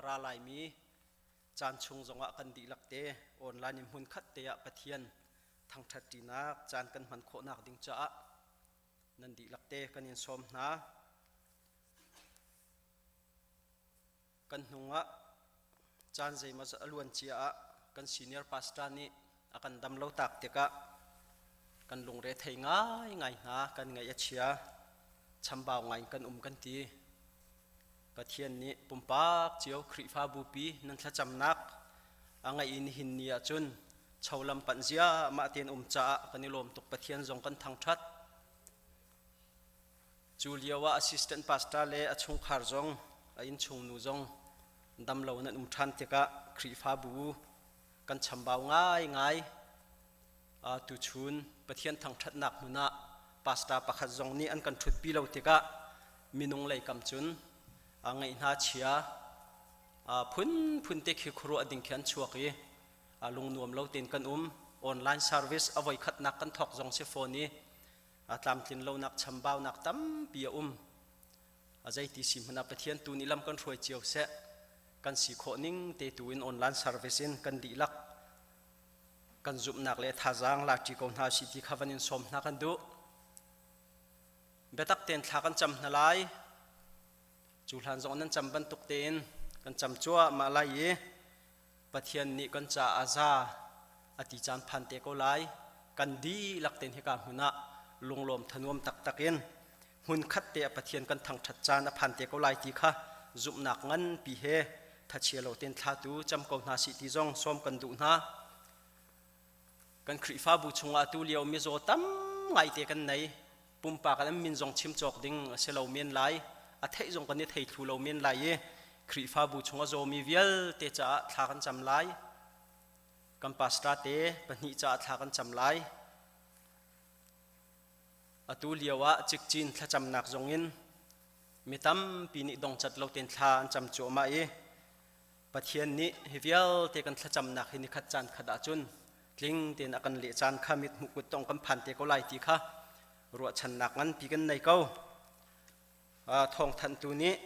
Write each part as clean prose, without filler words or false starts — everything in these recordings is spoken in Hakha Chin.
ra laimi caan chung zongah kan dihlak te online in hmun khat te ah Pathian thangṭhat ṭinak caan kan hman khawhnak ding caah nan dihlak te kan in sawm hna. Kan hnungah caan zeimawzat a luan cia ah kan senior pastor nih a kan dam lo tak tikah kan lungre thei ngaingai hna, kan ngaih a chia, chambau ngai in kan um kan ti. Pathian nih pumpak cio Khrihfabu pi nan thlacamnak a ngaih i nihin ni ahcun cholam panh ziahmah tein um caah kan i lawm tuk. Pathian zong kan thangṭhat. Cu lio ah assistant pastor le a chungkhar zong a innchungnu zong damlo nan um ṭhan tikah Khrihfabu kan chambau ngaingai. Tuchun Pathian thangṭhatnak hmun ah pastor pakhat zong nih an kan ṭhutpi lo tikah minung lei kam cun ngaih hna chia phunphun te khi khuaruah ding khi an chuak i lungnuam lo tein kan um. Online service a voikhatnak kan thawk zong si fawn i tlamtlin lonak chambaunak tampi a um. A zeiti si hmanh ah Pathian tu nih lam kan hruai cio seh. Kan si khawh ning te tu in online service in kan dihlak kan zumhnak le thazaang laṭi ko hna si ti kha van in sawm hna kan duh. Biatak tein thla kan cam hna lai. Cu hlan zong nan cam bantuk tein kan cam cuahmah lai i Pathian nih kan caah a za a ti caan phan te ko lai. Kan dihlak tein hika hmun ah lunglawm thanuam taktak in hmun khat te ah Pathian kan thangṭhat caan a phan te ko lai ti kha zumhnak nganpi he thachia lo tein thlatu cam ko hna sih ti zong sawm kan duh hna. Kan Khrihfabu chungah atu lio mizaw tam ngaite kan nei. Pumpak an min zong chim cawk ding a si lo men lai. A theih zong kan i thei thlu lo men lai i Khrihfabu chung a zawmi vialte caah thla kan cam lai. Kan pastor te pahnih caah thla kan cam lai. Atu lio ah cikcin thlacamnak zong in mi tampi nih dongcat lo tein thla an cam cuahmah i Pathian nih hi vialte kan thlacamnak hi nikhat caan khat ahcun tling tein a kan leh caan kha mit hmuh kut tong kan phan te ko lai ti kha ruahchannak nganpi kan nei ko. Thawngthanhtu nih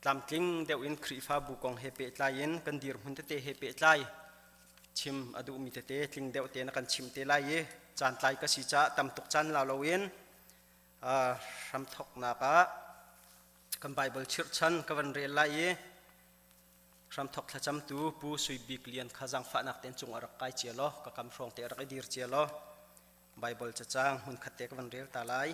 tlamtling deuh in Khrihfabu kong he pehtlai in kan dirhmun tete he pehtlai chim a duhmi tete tling deuh tein a kan chim te lai i caan tlai ka si caah tam tuk caan la loin hramthawknak ah kan Bible chirhchan ka van rel lai i hramthawk thlacamtu Pu Sui Bik Lian kha zaangfahnak tein cung a rak kai cia law ka kam hrawng te a rak i dir cia law Bible cacang hmun khat te ka van rel ta lai.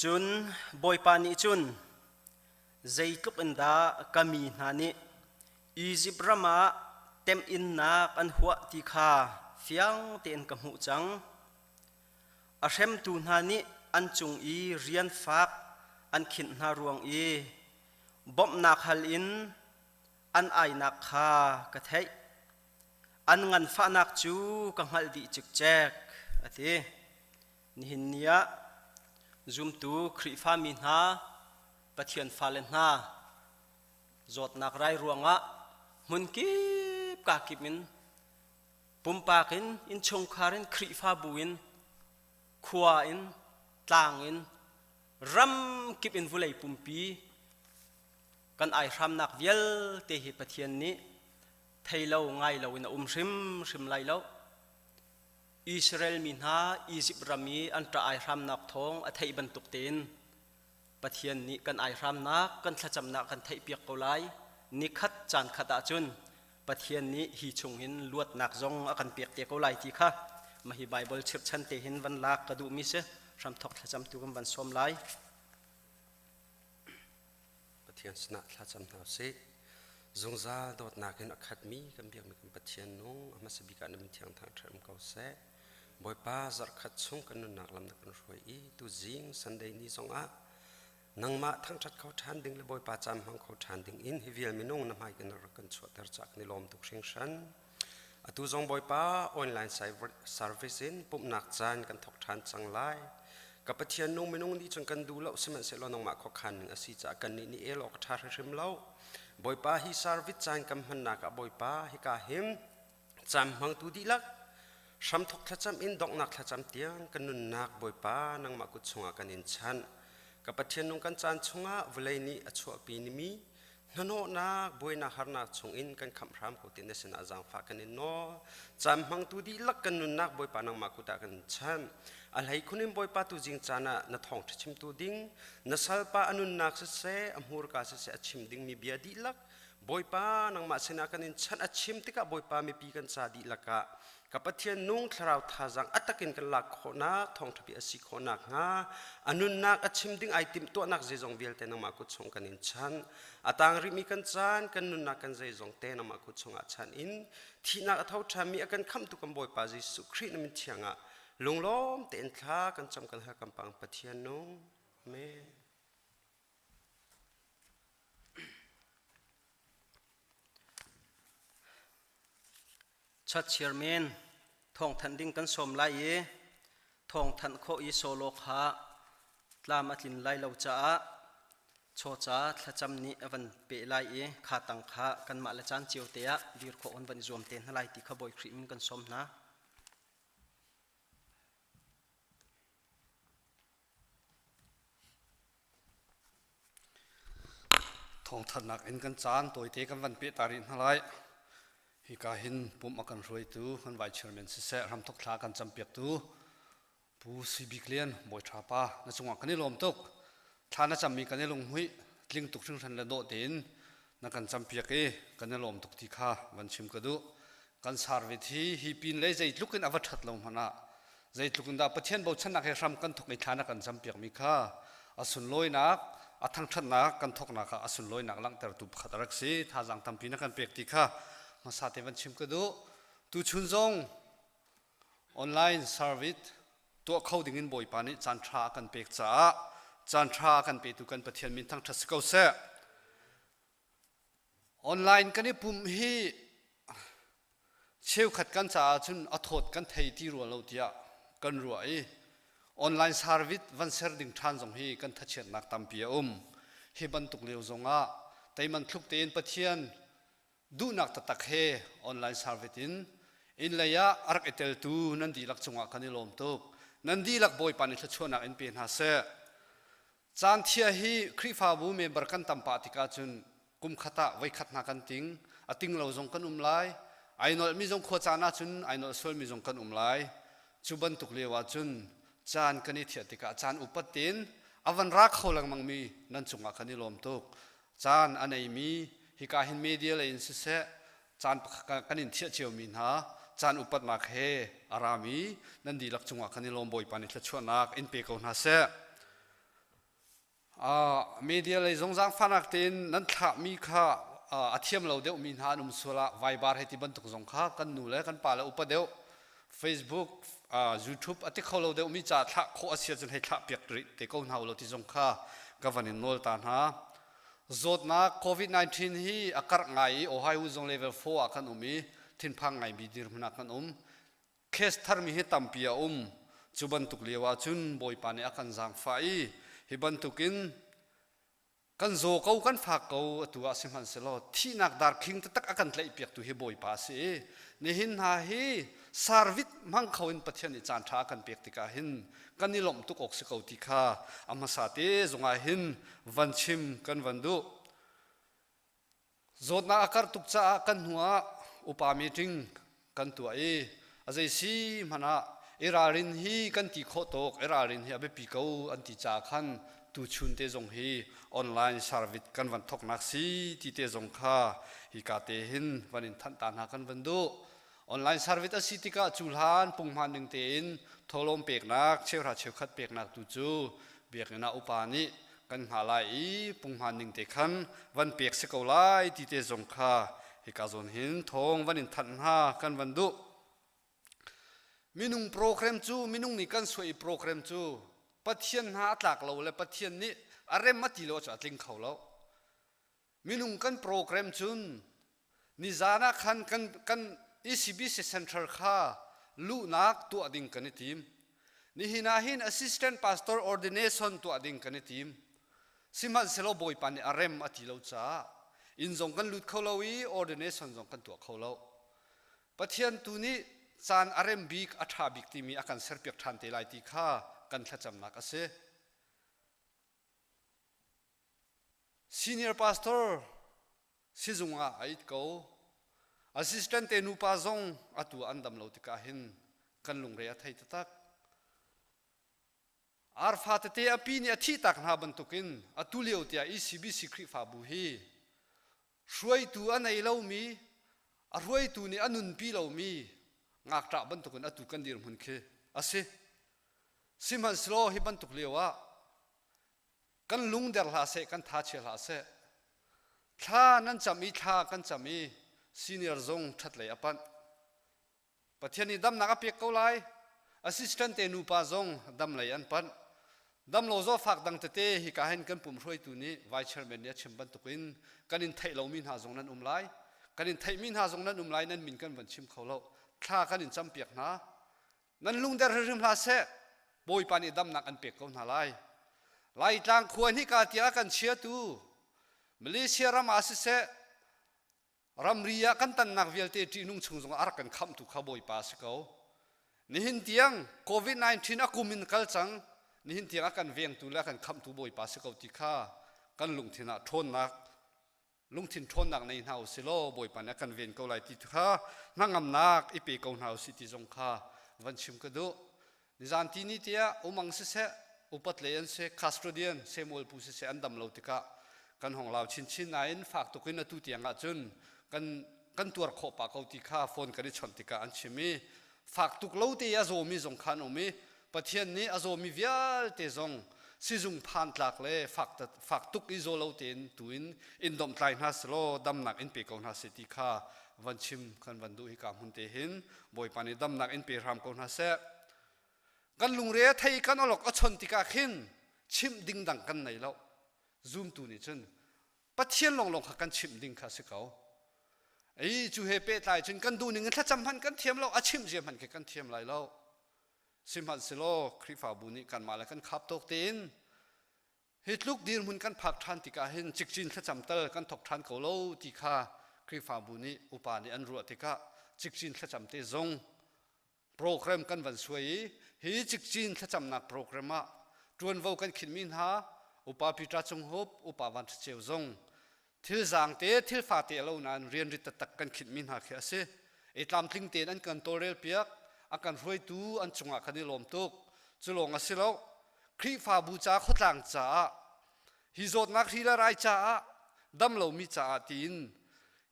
Cun Bawipa nih cun, Zeitluk in dah ka mi hna nih Izipt ram ah temhinnak an huah ti kha fiang tein ka hmuh cang. A hremtu hna nih an cung i rian fak an khinh hna ruang i bawmhnak hal in an ainak kha ka theih. An nganfahnak cu ka hngalh dih cikcek, a ti. Nihin ni ah zumtu Khrihfami hna, Pathian fale hna, zawtnak rai ruangah hmunkip kakip in pumpak in innchungkhar in Khrihfabu in khua in tlang in ram kip in vulei pumpi kan aihramnak vialte hi Pathian nih thei lo ngai lo in a um hrimhrim lai lo. Israel mi hna Izipt ram i an ṭah aihramnak thawng a theih bantuk tein Pathian nih kan aihramnak kan thlacamnak kan theihpiak ko lai. Nikhat caan khat ahcun Pathian nih hi chung hin luatnak zong a kan pek te ko lai ti kha mah hi Bible chirhchan te hin van lak ka duhmi si. Hramthok thlacamtu kan van sawm lai. Pathian sinah thlacam hna usih. Zungzal dawtnak in a khatmi kan biakmi kan Pathian nung a hmasa bik ah na min thiang thangṭhat um ko seh. Bawipa zarhkhat chung kan nunnak lam na kan hruai i tuzing Sunday ni zongah nangmah thangṭhat kho ṭhan ding le Bawipa caan hmang kho ṭhan ding in hi vial minung na hmai kan rak kan chuahter caah kan i lawm tuk hringhran. Atu zong Bawipa online service in pumhnak caan kan thawk ṭhan cang lai. Ka Pathian nung minung nih cun kan duh lo, sihmanhsehlaw nangmah khuakhan ning a si caah kannih nih el awk a ṭha hrimhrim lo. Bawipa, hi service caan kan hmannak ah Bawipa, hika hin caan hmangtu dihlak hramthok thlacam in donghnak thlacam tiang kan nunnak Bawipa nangmah kut chungah kan in chanh. Ka Pathian nung kan caan chungah vawlei nih a chuahpi nimi hnahnawhnak buainak harnak chungin kan khamh hram ko ti na sinah zaangfah kan in nawl. Caan hmangtu dihlak kan nunnak Bawipa nangmah kut ah kan chanh. A hlei khun in Bawipa tu zing caan ah na thawngṭha chimtu ding na salpa a nunnak siseh a hmurka siseh a chim dingmi bia dihlak Bawipa nangmah sinah kan in chanh. A chim tikah Bawipa mipi kan ca dihlak ah ka Pathian nung thlarau thazaang a takin kan lak khawhnak thawngṭha bia a si khawhnak hnga a nunnak a chim ding ai timhtuahnak zeizong vialte nangmah kut chung kan in chanh. A tang rihmi kan caan kan nunnak kan zeizong te nangmah kut chungah chanh in thihnak a tho ṭhanmi a kan khamhtu kan Bawipa Jesuh Khrih na min thiang ah lunglawm tein thla kan cam kan hal kan pang Pathian nung. Amen. Church chairman thawngthanh ding kan sawm lai i thawngthanh khawh i solo kha tlam a tlin lai lo caah chawca thlacam nih a van peh lai i kha tang kha kanmah le caan cio te ah dir khawh on van i zuam te hna lai ti kha Bawi Khrih min kan sawm hna. Thawngthanhnak in kan caan tawite kan van peh ta rih hna lai. Hika hin pumh a kan hruaitu kan vice chairman siseh ramthok thla kan campiaktu Pu Sui Bik Lian Bawi Ṭha pa na cungah kan i lawm tuk. Thla na cammi kan i lunghmuih tling tuk hringhran le dawh tein na kan campiak i kan i lawm tuk ti kha van chim ka duh. Kan service hi hi pin lei zeitluk in a va ṭhat lo hmanh ah zeitluk in dah Pathian bochannak he hram kan thok i thla na kan campiakmi kha a sunlawinak a thangṭhatnak kan thoknak ah a sunlawinak langhtertu pakhat a rak si. Thazaang tampi na kan pek ti kha hmasa te van chim ka duh. Tuchun zong online service tuah kho ding in Bawipa nih caan ṭha a kan pek caah caan ṭha a kan petu kan Pathian min thangṭhat si ko seh. Online kan i pumh hi cheukhat kan caah cun a thawt kan thei ti rua lo tiah kan ruah i online service van ser ding ṭhan zong hi kan thachiatnak tampi a um. Hi bantuk lio zongah teiman thluk tein Pathian duhnak taktak he online service in inn lei ah a rak i teltu nan dihlak cungah kan i lawm tuk. Nan dihlak Bawipa nih thluachuahnak in pe hna seh. Caan thia hi Khrihfabu member kan tam pah tikah cun kum khat ah voikhat hna kan ting. A ting lo zong kan um lai. Ai nolhmi zong khua caan ahcun ai nolh sualmi zong kan um lai. Cu bantuk lio ahcun caan kan i thiah tikah caan upat tein a van ra kho lengmangmi nan cungah kan i lawm tuk. Caan a neimi hika hin media lei in siseh caan kan in thiah ciomi hna caan upatnak he a rami nan dihlak cungah kan i lawm. Bawipa nih thluachuahnak in pe ko hna seh. Media lei zong zaangfahnak tein nan thlahmi kha a thiam lo deuhmi hna an um sual ah Viber hei ti bantuk zong kha kan nu le kan pa le upa deuh Facebook, YouTube a ti kho lo deuhmi ca thlah khawh a si ahcun hei thlah piak rih te ko hna u law ti zong kha ka van in nawl ta hna. Zawtnak COVID-19 hi a karh ngai i Ohio zong level 4 ah kan um i thinphang ngaimi dirhmun ah kan um. Case tharmi hi tampi a um. Cu bantuk lio ahcun Bawipa nih a kan zaangfah i hi bantukin kan zaw ko kan fak ko atu ah sihmanhsehlaw thihnak darkhing taktak a kan tlaihpiaktu hi Bawipa a si i nihin hna hi service hmang kho in Pathian nih caan ṭha a kan pek tikah hin kan i lawmh tuk awk si ko ti kha a hmasa te zongah hin van chim kan van duh. Zawtnak a karh tuk caah kan hnu ah upa meeting kan tuah i a zei si hmanh ah i ralrin hi kan ti khawh tawk i ralrin hi a biapi ko an ti caah khan tuchun te zong hi online service kan van thoknak si ti te zong kha hika te hin van in thanh ta hna kan van duh. Online service a si tikah cu hlan punghman ning tein tholawm peknak cheuhra cheukhat peknak tu cu biakinn ah upa nih kan hngah lai i punghman ning te khan van pek si ko lai ti te zong kha hika zawn hin thawng van in thanh hna kan van duh. Minung program cu minung nih kan suai i program cu Pathian hna a tlak lo le Pathian nih a rem a ti lo cu a tling kho lo. Minung kan program cun nizan ah khan kan kan ECBC Central kha luhnak tuah ding kan i tim. Nihin ah hin assistant pastor ordination tuah ding kan i tim. Sihmanhsehlaw Bawipa nih a rem a ti lo caah inn zong kan lut kho lo i ordination zong kan tuah kho lo. Pathian tu nih caan a rem bik, a ṭha bik timi a kan serpiak ṭhan te lai ti kha kan thlacamnak a si. Senior pastor sizung ah a it ko. Assistant te nupa zong atu an dam lo tikah hin kan lungre a thei taktak. Arfa tete a pi nih a thih tak hna bantukin atu lio tiah ECBC Khrihfabu hi hruaitu a nei lomi, a hruaitu nih a nunpi lomi ngakṭah bantukin atu kan dirhmun khi a si. Sihmanhsehlaw hi bantuk lio ah kan lung der hlah seh, kan tha chia hlah seh. Thla nan cam i thla kan cam i senior zong ṭhat lei a panh. Pathian nih damnak a pek ko lai. Assistant te nupa zong dam lei an panh. Damlo zawfak dang tete hika hin kan pum hruaitu nih vice chairman nih a chim bantukin kan in theih lomi hna zong nan um lai. Kan in theihmi hna zong nan um lai nan min kan van chim kho lo. Thla kan in campiak hna. Nan lungder hrimhrim hlah seh. Bawipa nih damnak an pek ko hna lai. Laitlang khua hnika tiah kan chiatu Malaysia ram ah siseh ramri ah kan tannak vialte ṭihnung chung zongah a rak kan khamhtu kha Bawipa a si ko. Nihin tiang COVID-19 a kum in kal cang. Nihin tiang a kan vengtu le a kan khamhtu Bawipa a si ko ti kha kan lungthin ah ṭhawnnak lungthin ṭhawnnak nei hna u silaw Bawipa nih a kan ven ko lai ti kha hnangamnak i pe ko hna u sih ti zong kha van chim ka duh. Nizan ti ni tiah umang siseh upat lei an si custodian Samuel pu siseh an dam lo tikah kan hong lau chinchin nain fak tuk in atu tiang ah cun kan kan tuar khawh pah ko ti kha phone kan i chawnh tikah an chim i fak tuk lo te a zawmi zong kha an um i Pathian nih a zawmi vialte zong sizung phan tlak le fak fak tuk i zaw lo tein tu in in domhtlai hna selaw damnak in pe ko hna seh ti kha van chim kan van duh hi ka hmun te hin Bawipa nih damnak in pe hram ko hna seh. Kan lungre a thei kan olok a chon tikah khin chimh ding dang kan nei lo. Zumtu nih cun Pathian lawnglawng kha kan chimh ding kha si ko. Ei cu he pehtlai cun kan duh ning in thlacam hmanh kan thiam lo, a chimh zia hmanh khi kan thiam lai lo. Sihmanhsehlaw Khrihfabu nih kanmah le kan khap tawk tein Hi tluk dirhmun kan phak ṭhan tikah hin cikcin thlacam tal kan thawk ṭhan ko lo ti kha Khrihfabu nih upa nih an ruah tikah cikcin thlacam te zong program kan van suai i hi cikcin thlacamnak program ah ṭuanvo kan khinhmi hna upa Peter Cung Hup, upa Van Ṭha Ceu zong thil zaang te thil fate a lo nain rianrit taktak kan khinhmi hna khi a si. I tlamtling tein an kan tawlrel piak, a kan hruaitu an cungah kan i lawm tuk. Cu lawng a si lo. Khrihfabu ca khuatlang caah hi zawtnak hri le rai caah dam lomi caah tiin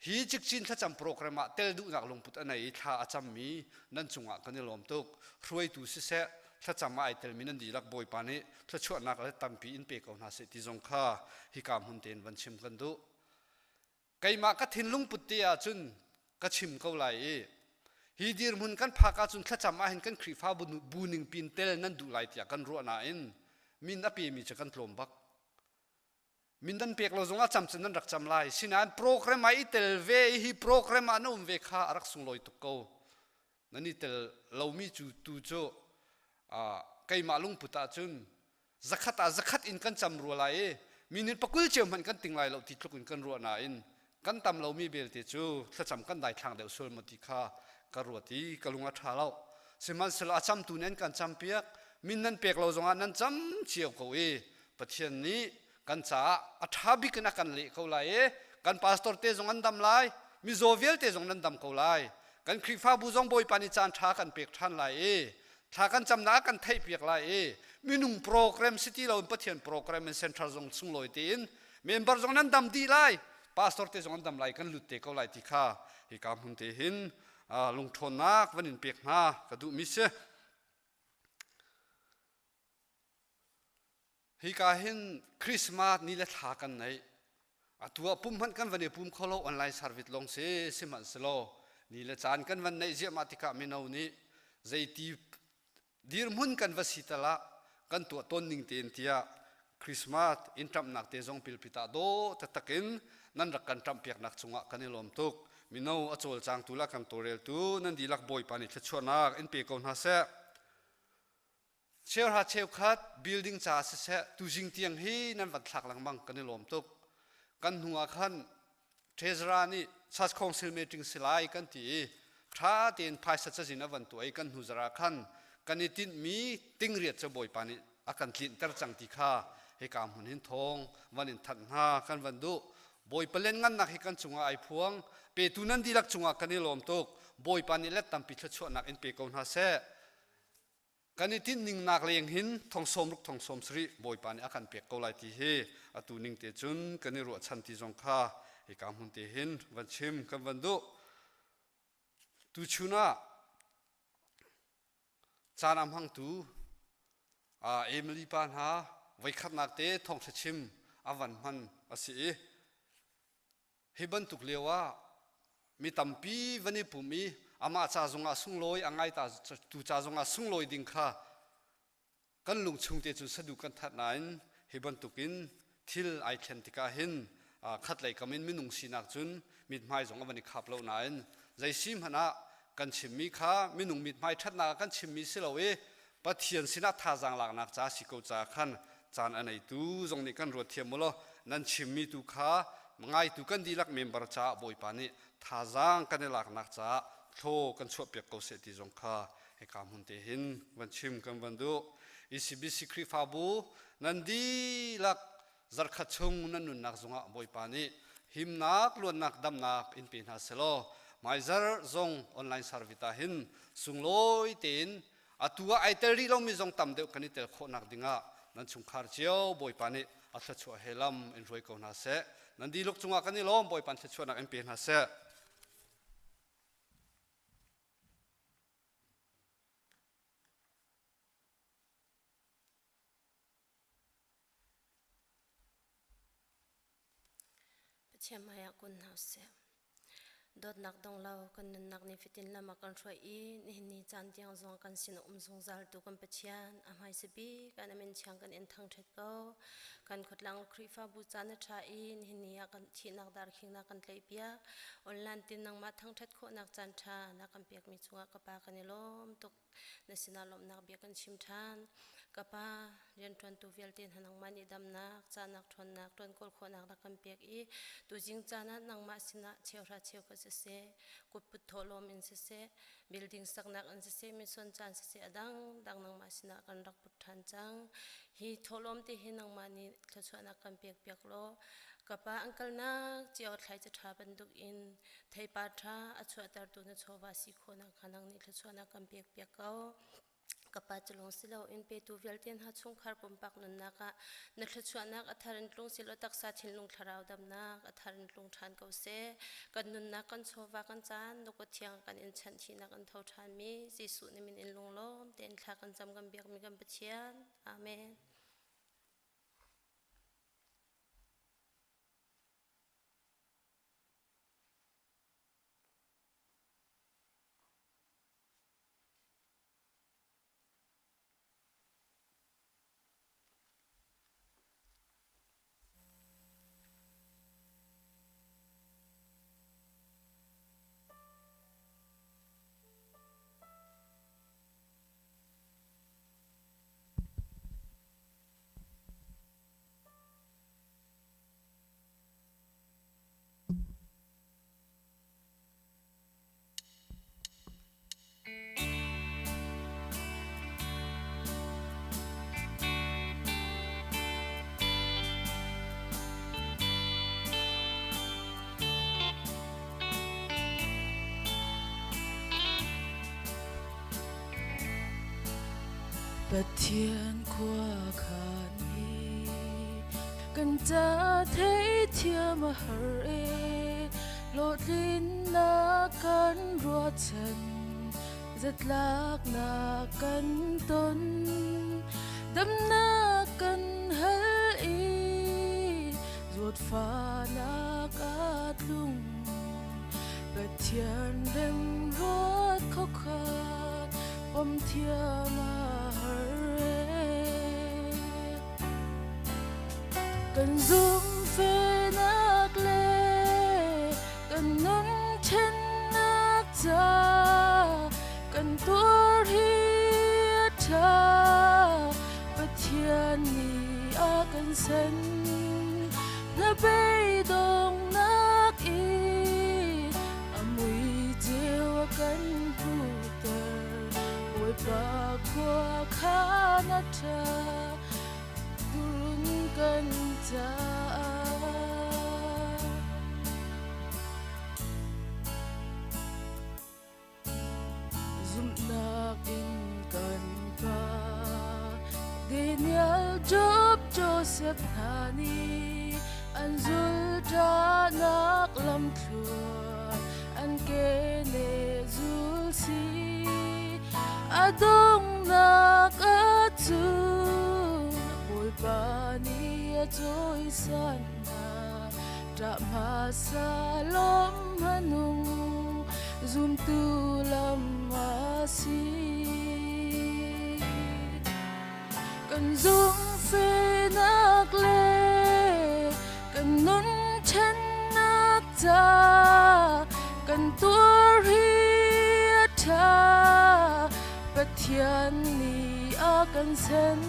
hi cikcin thlacam program ah tel duhnak lungput a nei i thla a cammi nan cungah kan i lawm tuk. Hruaitu siseh thlacam ah ai telmi nan dihlak Bawipa nih thluachuahnak le tampi in pe ko hna seh ti zong kha hika hmun tein van chim kan duh. Keimah ka thinlung put te ahcun ka chim ko lai i hi dirhmun kan phak ahcun thlacam ahhin kan Khrihfa bu ning pin tel nan duh lai tiah kan ruah nain min a pemi cu kan tlawm bak. Min nan pek lo zongah cam cun nan rak cam lai. Sinain program ah i tel ve i hi program ah na um ve kha a rak sunglawi tuk ko. Nan i tel lomi cu tu cu keimah lungput ahcun zakhat ah zakhat in kan cam rua lai i minute pakul cio hmanh kan ting lai lo ti tluk in kan ruah nain kan tam lomi belte cu thlacam kan daithlang deuh sual maw ti kha ka ruat i ka lung a ṭha lo. Sihmanhsehlaw a camtu nih an kan campiak, min nan pek lo zongah nan cam cio ko i Pathian nih kan caah a ṭha bik in a kan leh ko lai i kan pastor te zong an dam lai, mizaw vialte zong nan dam ko lai. Kan Khrihfabu zong Bawipa nih caan ṭha kan pek ṭhan lai i thla kan camnak a kan theihpiak lai i minung program si ti loin Pathian program in central zong sunglawi tein member zong nan dam dih lai pastor te zong an dam lai kan lut te ko lai ti kha hika hmun te hin lungṭhawnnak van in pek hna ka duhmi si. Hika hin Christmas ni le thla kan nei. Atu ah pum hmanh kan van i pum kho lo online service lawng si sihmanhsehlaw ni le caan kan van neih ziahmah tikah mino nih zeiti dirhmun kan va si tal ah kan tuah tawn ning tein tiah Christmas in ṭamhnak te zong pilpit ah dawh taktak in nan rak kan ṭamhpiaknak cungah kan i lawm tuk. Mino a cawlcangtu le a kan tawlreltu nan dihlak Bawipa nih thluachuahnak in pe ko hna seh. Cheuhra cheukhat building ca siseh tuzing tiang hi nan van thlak lengmang kan i lawm tuk. Kan hnu ah khan Treasurer nih Church Council meeting si lai kan ti i ṭha tein phaisa cazin a van tuah i kan hnu zarh ah khan kan i tinhmi tingriat cu Bawipa nih a kan tlinhter cang ti kha hika hmun hin thawng van in thanh hna kan van duh. Bawipa lianngannak hi kan cungah ai phuang. Petu nan dihlak cungah kan i lawm tuk. Bawipa nih let tampi thluachuahnak in pe ko hna seh. Kan i tinhning nak leng hin thong sawm ruk thong sawm sarih Bawipa nih a kan pek ko lai ti hi atu ning te cun kan i ruahchan ti zong kha hika hmun te hin van chim kan van duh. Tuchun ah caan a hmangtu Emily pa hna voikhatnak te thawngṭha chim a van hman a si i Hi bantuk lio ah mi tampi van i pum i amah ca zongah sunglawi a ngai ta tu ca zongah sunglawi ding kha kan lungchung te cun sadu kan that nain hi bantukin thil ai thlen tikah hin khatlei kam in minung sinak cun mithmai zong a van i khap lo nain zei si hmanh ah kan chimmi kha minung mithmai ṭhatnak ah kan chimmi si lo i Pathian sinah thazaang laknak ca si ko ca khan caan a neitu zong nih kan ruat thiam mu law nan chimmi tu kha ngaitu kan dihlak member caah Bawipa nih thazaang kan i laknak caah thlaw kan chuahpiak ko seh ti zong kha hika hmun te hin van chim kan van duh. ECBC Khrihfabu nan dihlak zarkhat chung nan nunnak zongah Bawipa nih himnak luatnak damnak in pe hna selaw hmaizarh zong online service ah hin sunglawi tein Atu ah ai tel rih lomi zong tam deuh kan i tel khawhnak dingah nan chungkhar cio Bawipa nih a thluachuah he lam in hruai ko hna seh. Nan dihluk cungah kan i lawm Bawipa thluachuahnak in pe hna seh. Pathian hmaiah kun hna usih. Dawtnak dong lo kan nunnak ni fatin lam a kan hruai i nihin ni caan tiang zong kan sin a um zungzal tu kan Pathian a hmaisa bik kan amin thiang kan in thangṭhat ko. Kan khuatlang Khrihfabu caan a ṭha i nihin ni ah kan thihnak darkhingnak kan tlaihpiak. Online tin nangmah thangṭhat khawhnak caan ṭha na kan pekmi cungah ka Pa kan i lawm tuk. Na sinah lawmhnak bia kan chim ṭhan. Ka Pa, rianṭuantu vialte hna nangmah nih damnak, cahnak ṭhawnnak, ṭuan kawl khawhnak rak kan pek i tuzing caan ah nangmah sinah cheuhra cheukhat siseh, kutput thawhlawm in siseh, building saknak in siseh, mission caan siseh, a dangdang nangmah sinah kan rak put ṭhan cang. Hi thawhlawm te hi nangmah nih thluachuahnak kan pek piak law, ka Pa an kalnak cio thlaici ṭha bantuk in Theipar ṭha a chuahtertu na chawva si khawhnak kha nang nih thluachuahnak kan pekpiak ko. Ka pa cu lawng si loin petu vialte hna chungkhar pumpak nunnak ah na thluachuahnak a thar in tlung silo taksa thinlung thlarau damnak a thar in tlung ṭhan ko seh. Kan nunnak kan chawva kan caan na kut thiang kan in chanh thihnak an tho ṭhanmi Jesuh na min in lunglawm tein thla kan cam kan biakmi kan Pathian. Amen. Pathian khuakhan hi kan ca theithiam a har e hlawhtlinnak kan ruahchan zatlaknak kan ton damnak kan hal i zawtfahnak a tlung Pathian remruat khokhat pom thiam a har e Kan zumhfehnak le kan nun ṭhennak ca kan tuar hi a ṭha. kan sen na beidongnak i a mui ceu a kan hmuhter Bawipa khua khan a ṭha turun kan caah. Zumhnak in kan pa Daniel, Job, Joseph hna nih an zulṭahnak lamthluan an kene zul si. A donghnak ahcun Bawipa nih a cawisan hna. Ṭah hmasa lawm hmanung zumtu lam a si. Kan zumhfehnak le kan nun ṭhennak ca kan tuar hi a ṭha. Pathian nih a kan sen.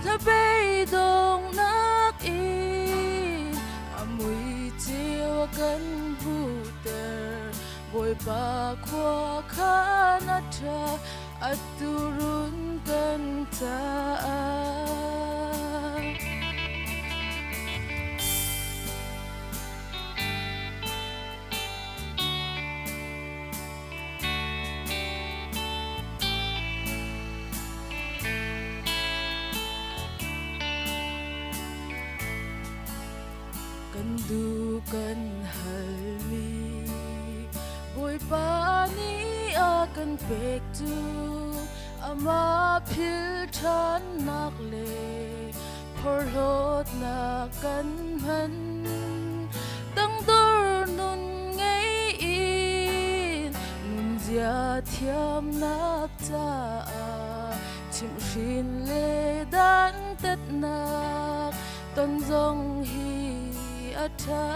Hnabei-donghnak in a mui cio a kan hmuhter. Bawipa khua khan a ṭha, a turun kan caah. Kan duh kan halmi Bawipa nih a kan pek cu amah phil ṭhannak le phorhlawtnak kan hman. Tangdor nun ngei in nunzia thiamnak caah chimhhrin le dantatnak ton zong hi a ṭha.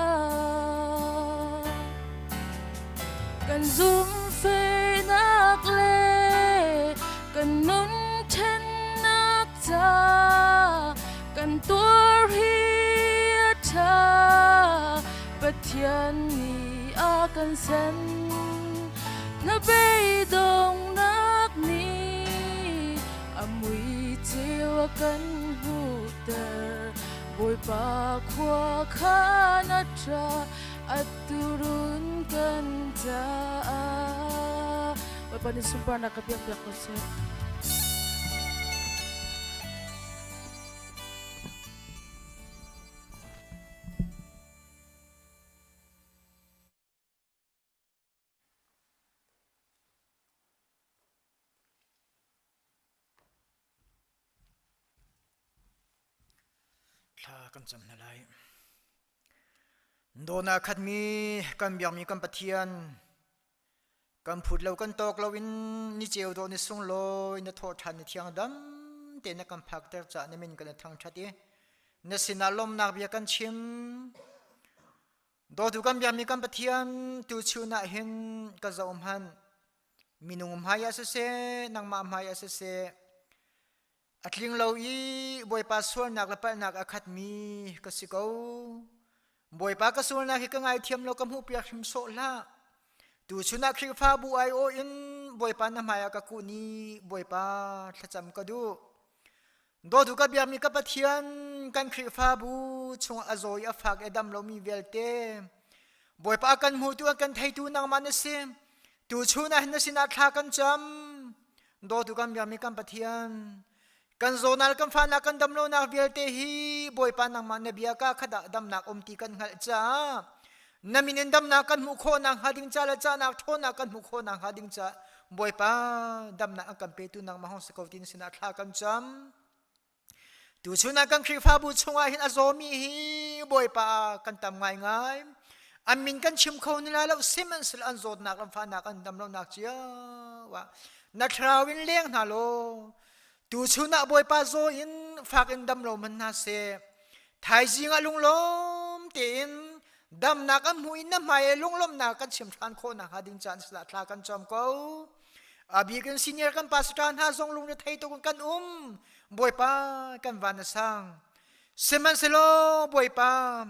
Kan zumhfehnak le kan nun ṭhennak ca kan tuar hi a ṭha. Pathian nih a kan sen. Na beidongnak nih a mui ceu a kan hmuhter. Bawipa khua khan a ṭha. A turun kan caah Bawipa nih sunparnak ka piak piak ko seh. Thla kan cam hna lai. Dawna khatmi kan biakmi kan Pathian kan phut lo kan tawk lo in ni ceu dawh ni sunglawi na thawh ṭhan ni thiang dam te na kan phakter ca na min kan thangṭhat i na sinah lawmnak bia kan chim dawtu kan biakmi kan Pathian tu chun ah hin ka zoh hmanh minung hmai ah siseh nangmah hmai ah siseh a tling lo i Bawipa sualnak le palhnak a khatmi ka si ko Bawipa ka sualnak hi ka ngaithiam lo ka hmuhpiak hrim sawh hlah tu chun ah Khrihfabu aiawh in Bawipa na hmai ah ka kun i Bawipa thlacam ka duh Dawtu ka biakmi ka Pathian kan Khrihfabu chung a zaw i a fak i a dam lomi vialte Bawipa a kan hmutu a kan theitu nangmah na si tu chun ah hin na sinah thla kan cam dawtu kan biakmi kan Pathian kan zawnal kan fahnak kan dam lonak vialte hi Bawipa nangmah na bia ka khat ah damnak um ti kan hngalh caah na min in damnak kan hmuh khawhnak hnga ding ca le cahnak ṭhawnnak kan hmuh khawhnak hnga ding ca Bawipa damnak an kan petu nangmah hong si ko tin sinah thla kan cam. Tuchun ah kan Khrihfabu chungah hin a zawmi hi Bawipa kan tam ngaingai. An min kan chim kho ni lai lo sihmanhsehlaw an zawtnak an fahnak an dam lonak cio ah na thlarau in leng hna law tuchun ah Bawipa zaw in fak in dam lo man hna seh. Thaizing ah lunglawm tein damnak an hmuh in na hmai i lunglawmhnak kan chim ṭhan khawh nakhnga ding caan sila thla kan cam ko. A bik in senior kan pastor hna zong lungre thei tuk in kan um. Bawipa kan van a sang. Sihmanhsehlaw Bawipa,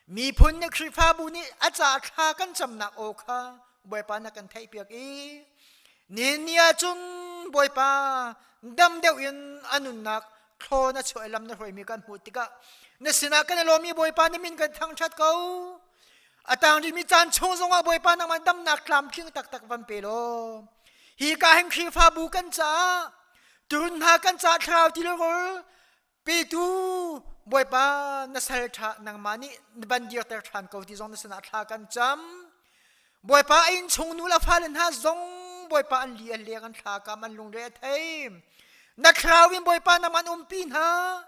miphun nih Khrihfabu nih a ca thla kan camnak aw kha Bawipa na kan theihpiak i nihin ni ah cun Bawipa dam deuh in a nunnak thlaw na chuah i lam na hruaimi kan hmuh tikah na sinah kan i lawm i Bawipa na min kan thangṭhat ko. A tang rihmi caan chung zongah Bawipa nangmah damnak tlamtling taktak van pe law hi ka hin Khrihfabu kan caah turun hna kan caah thlarau ti le rawl petu Bawipa na sal ṭha nangmah nih na ban dirter ṭhan ko ti zong na sinah thla kan cam. Bawipa a inn chung nu le fale hna zong Bawipa an li an leng an thla kam an lungre a thei. Na thlarau in Bawipa nangmah an umpi hna.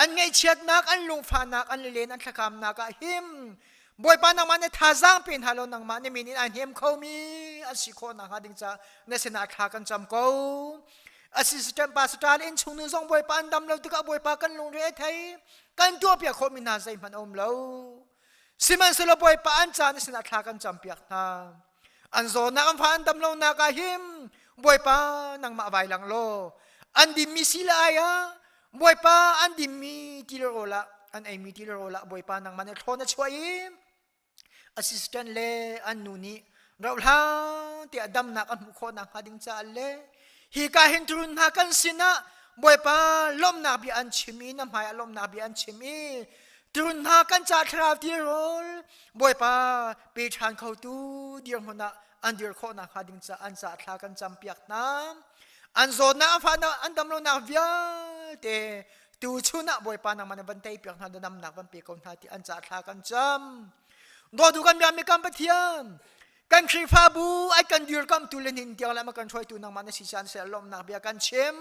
An ngaihchiatnak, an lungfahnak, an len an thlakamnak ah him. Bawipa nangmah na thazaang pe hna law nangmah na min in an hnem khomi an si khawh nakhnga ding caah na sinah thla kan cam ko. Assistant pastor le innchung nu zong Bawipa an dam lo tikah Bawipa kan lungre a thei. Kan tuahpiak khawhmi hna zeihmanh a um lo. Sihmanhsehlaw Bawipa an ca na sinah thla kan campiak hna. An zawnak an fa an dam lonak ah him Bawipa nangmah vai lang law an dinmi si le ai ah Bawipa an dinmi ti le rawl ah an eimi ti le rawl ah Bawipa nangmah nih thlawn a chuah i assistant le an nu nih rauhhlang tiah damnak an hmuh khawh nakhnga ding caah le hi ka hin turun hna kan sinah Bawipa lawmhnak bia an chim i na hmai ah lawmhnak bia an chim i turun hna kan ca thlarau ti rawl Bawipa pe ṭhan khotu dirhmun ah an dir khawh nakhnga ding caah an ca thla kan campiak hna. An zawtnak an fahnak an dam lonak vialte tu chun ah Bawipa nangmah na van tei piak hna na damnak van pe ko hna ti an ca thla kan cam. Dawtu kan biakmi kan Pathian kan Khrihfabu ai kan dirkamtu le nin tiang le kan hruaitu nangmah na si caan sel lawmnak bia kan chim.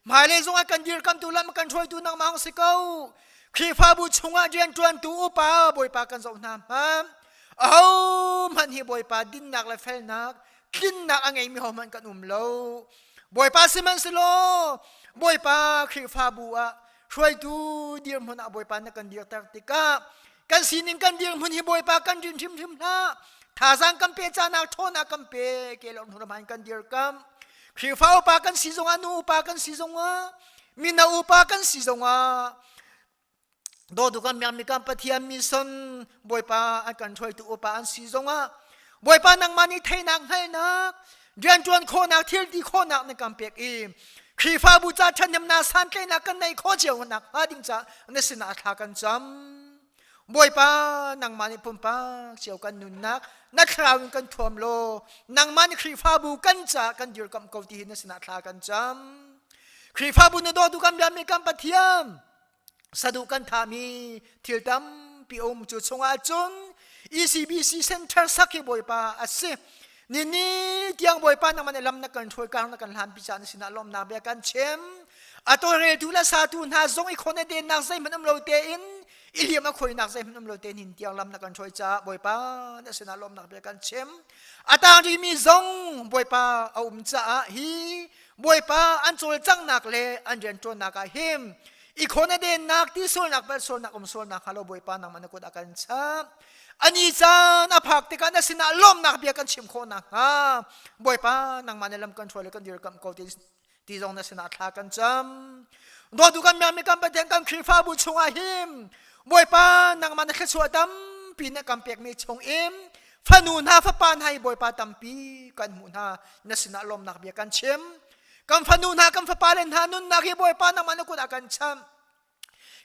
Hmailei zong ah kan dirkamtu lam kan hruaitu nangmah hong si ko. Khrihfabu chungah rianṭuantu upa Bawipa kan zoh hna hmanh. Ahohmanh hi Bawipa dinnak le felnak tlinnak a ngeimi hohmanh kan um lo. Bawipa sihmanhsehlaw Bawipa Khrihfabu ah hruaitu dirhmun ah Bawipa na kan dirter tikah kan sining kan dirhmun hi Bawipa kan rin hrimhrim hlah. Thazaang kan pe canak ṭhawnnak kan pe ke lo hnu kan dirkamh. Khrihfa upa kan si zongah nu upa kan si zongah mino upa kan si zongah dawtu kan miakmi kan Pathian mission Bawipa an kan hruaitu upa an si zongah Bawipa nangmah nih theinak hngalhnak rianṭuan khawhnak thil ti khawhnak na kan pek i Khrihfabu ca ṭhathnemnak santlaihnak kan neih khawh cio nak hnga ding ca na sinah thla kan cam. Bawipa nangmah nih pumpak cio kan nunnak na thlarau in kan thuam law nangmah nih Khrihfabu kan ca kan dirkamh ko ti hi na sinah thla kan cam. Khrihfabu na dawtu kan biami kan Pathian saduh kan thami thil tampi um cu chungah cun ECBC Center sak hi Bawipa a si. Nini tiang Bawipa nangmah nih lam na kan hruai kar na kan hlan pi ca na sinah lawmnak bia kan chim. A tawlreltu le satu hna zong i khon a dennak zeihmanh um lo tein i liam a khuainak zeihmanh um lo tein hin tiang lam na kan hruai caah Bawipa na sinah lawmnak bia kan chim. A tang rihmi zong Bawipa a um caah hi Bawipa an cawlcanghnak le an rianṭuannak ah him i khon a dennak ti sualnak bal sualnak um sualnak hnga lo Bawipa nangmah na kut a kan chap. Ani caan a phak tikah na sinah lawmnak bia kan chim khawh nakhnga Bawipa nangmah na lam kan hruai le kan dirkamh ko ti ti zong na sinah thla kan cam. Dawtu kan miami kan Pathian kan Khrihfabu chungah him Bawipa nangmah na thluachuah tampi na kan pekmi chung in fanu hna fapa hna hi Bawipa tampi kan hmuh hna na sinah lawmnak bia kan chim. Kan fanu hna kan fapa le hna nunnak hi Bawipa nangmah na kut ah kan cham.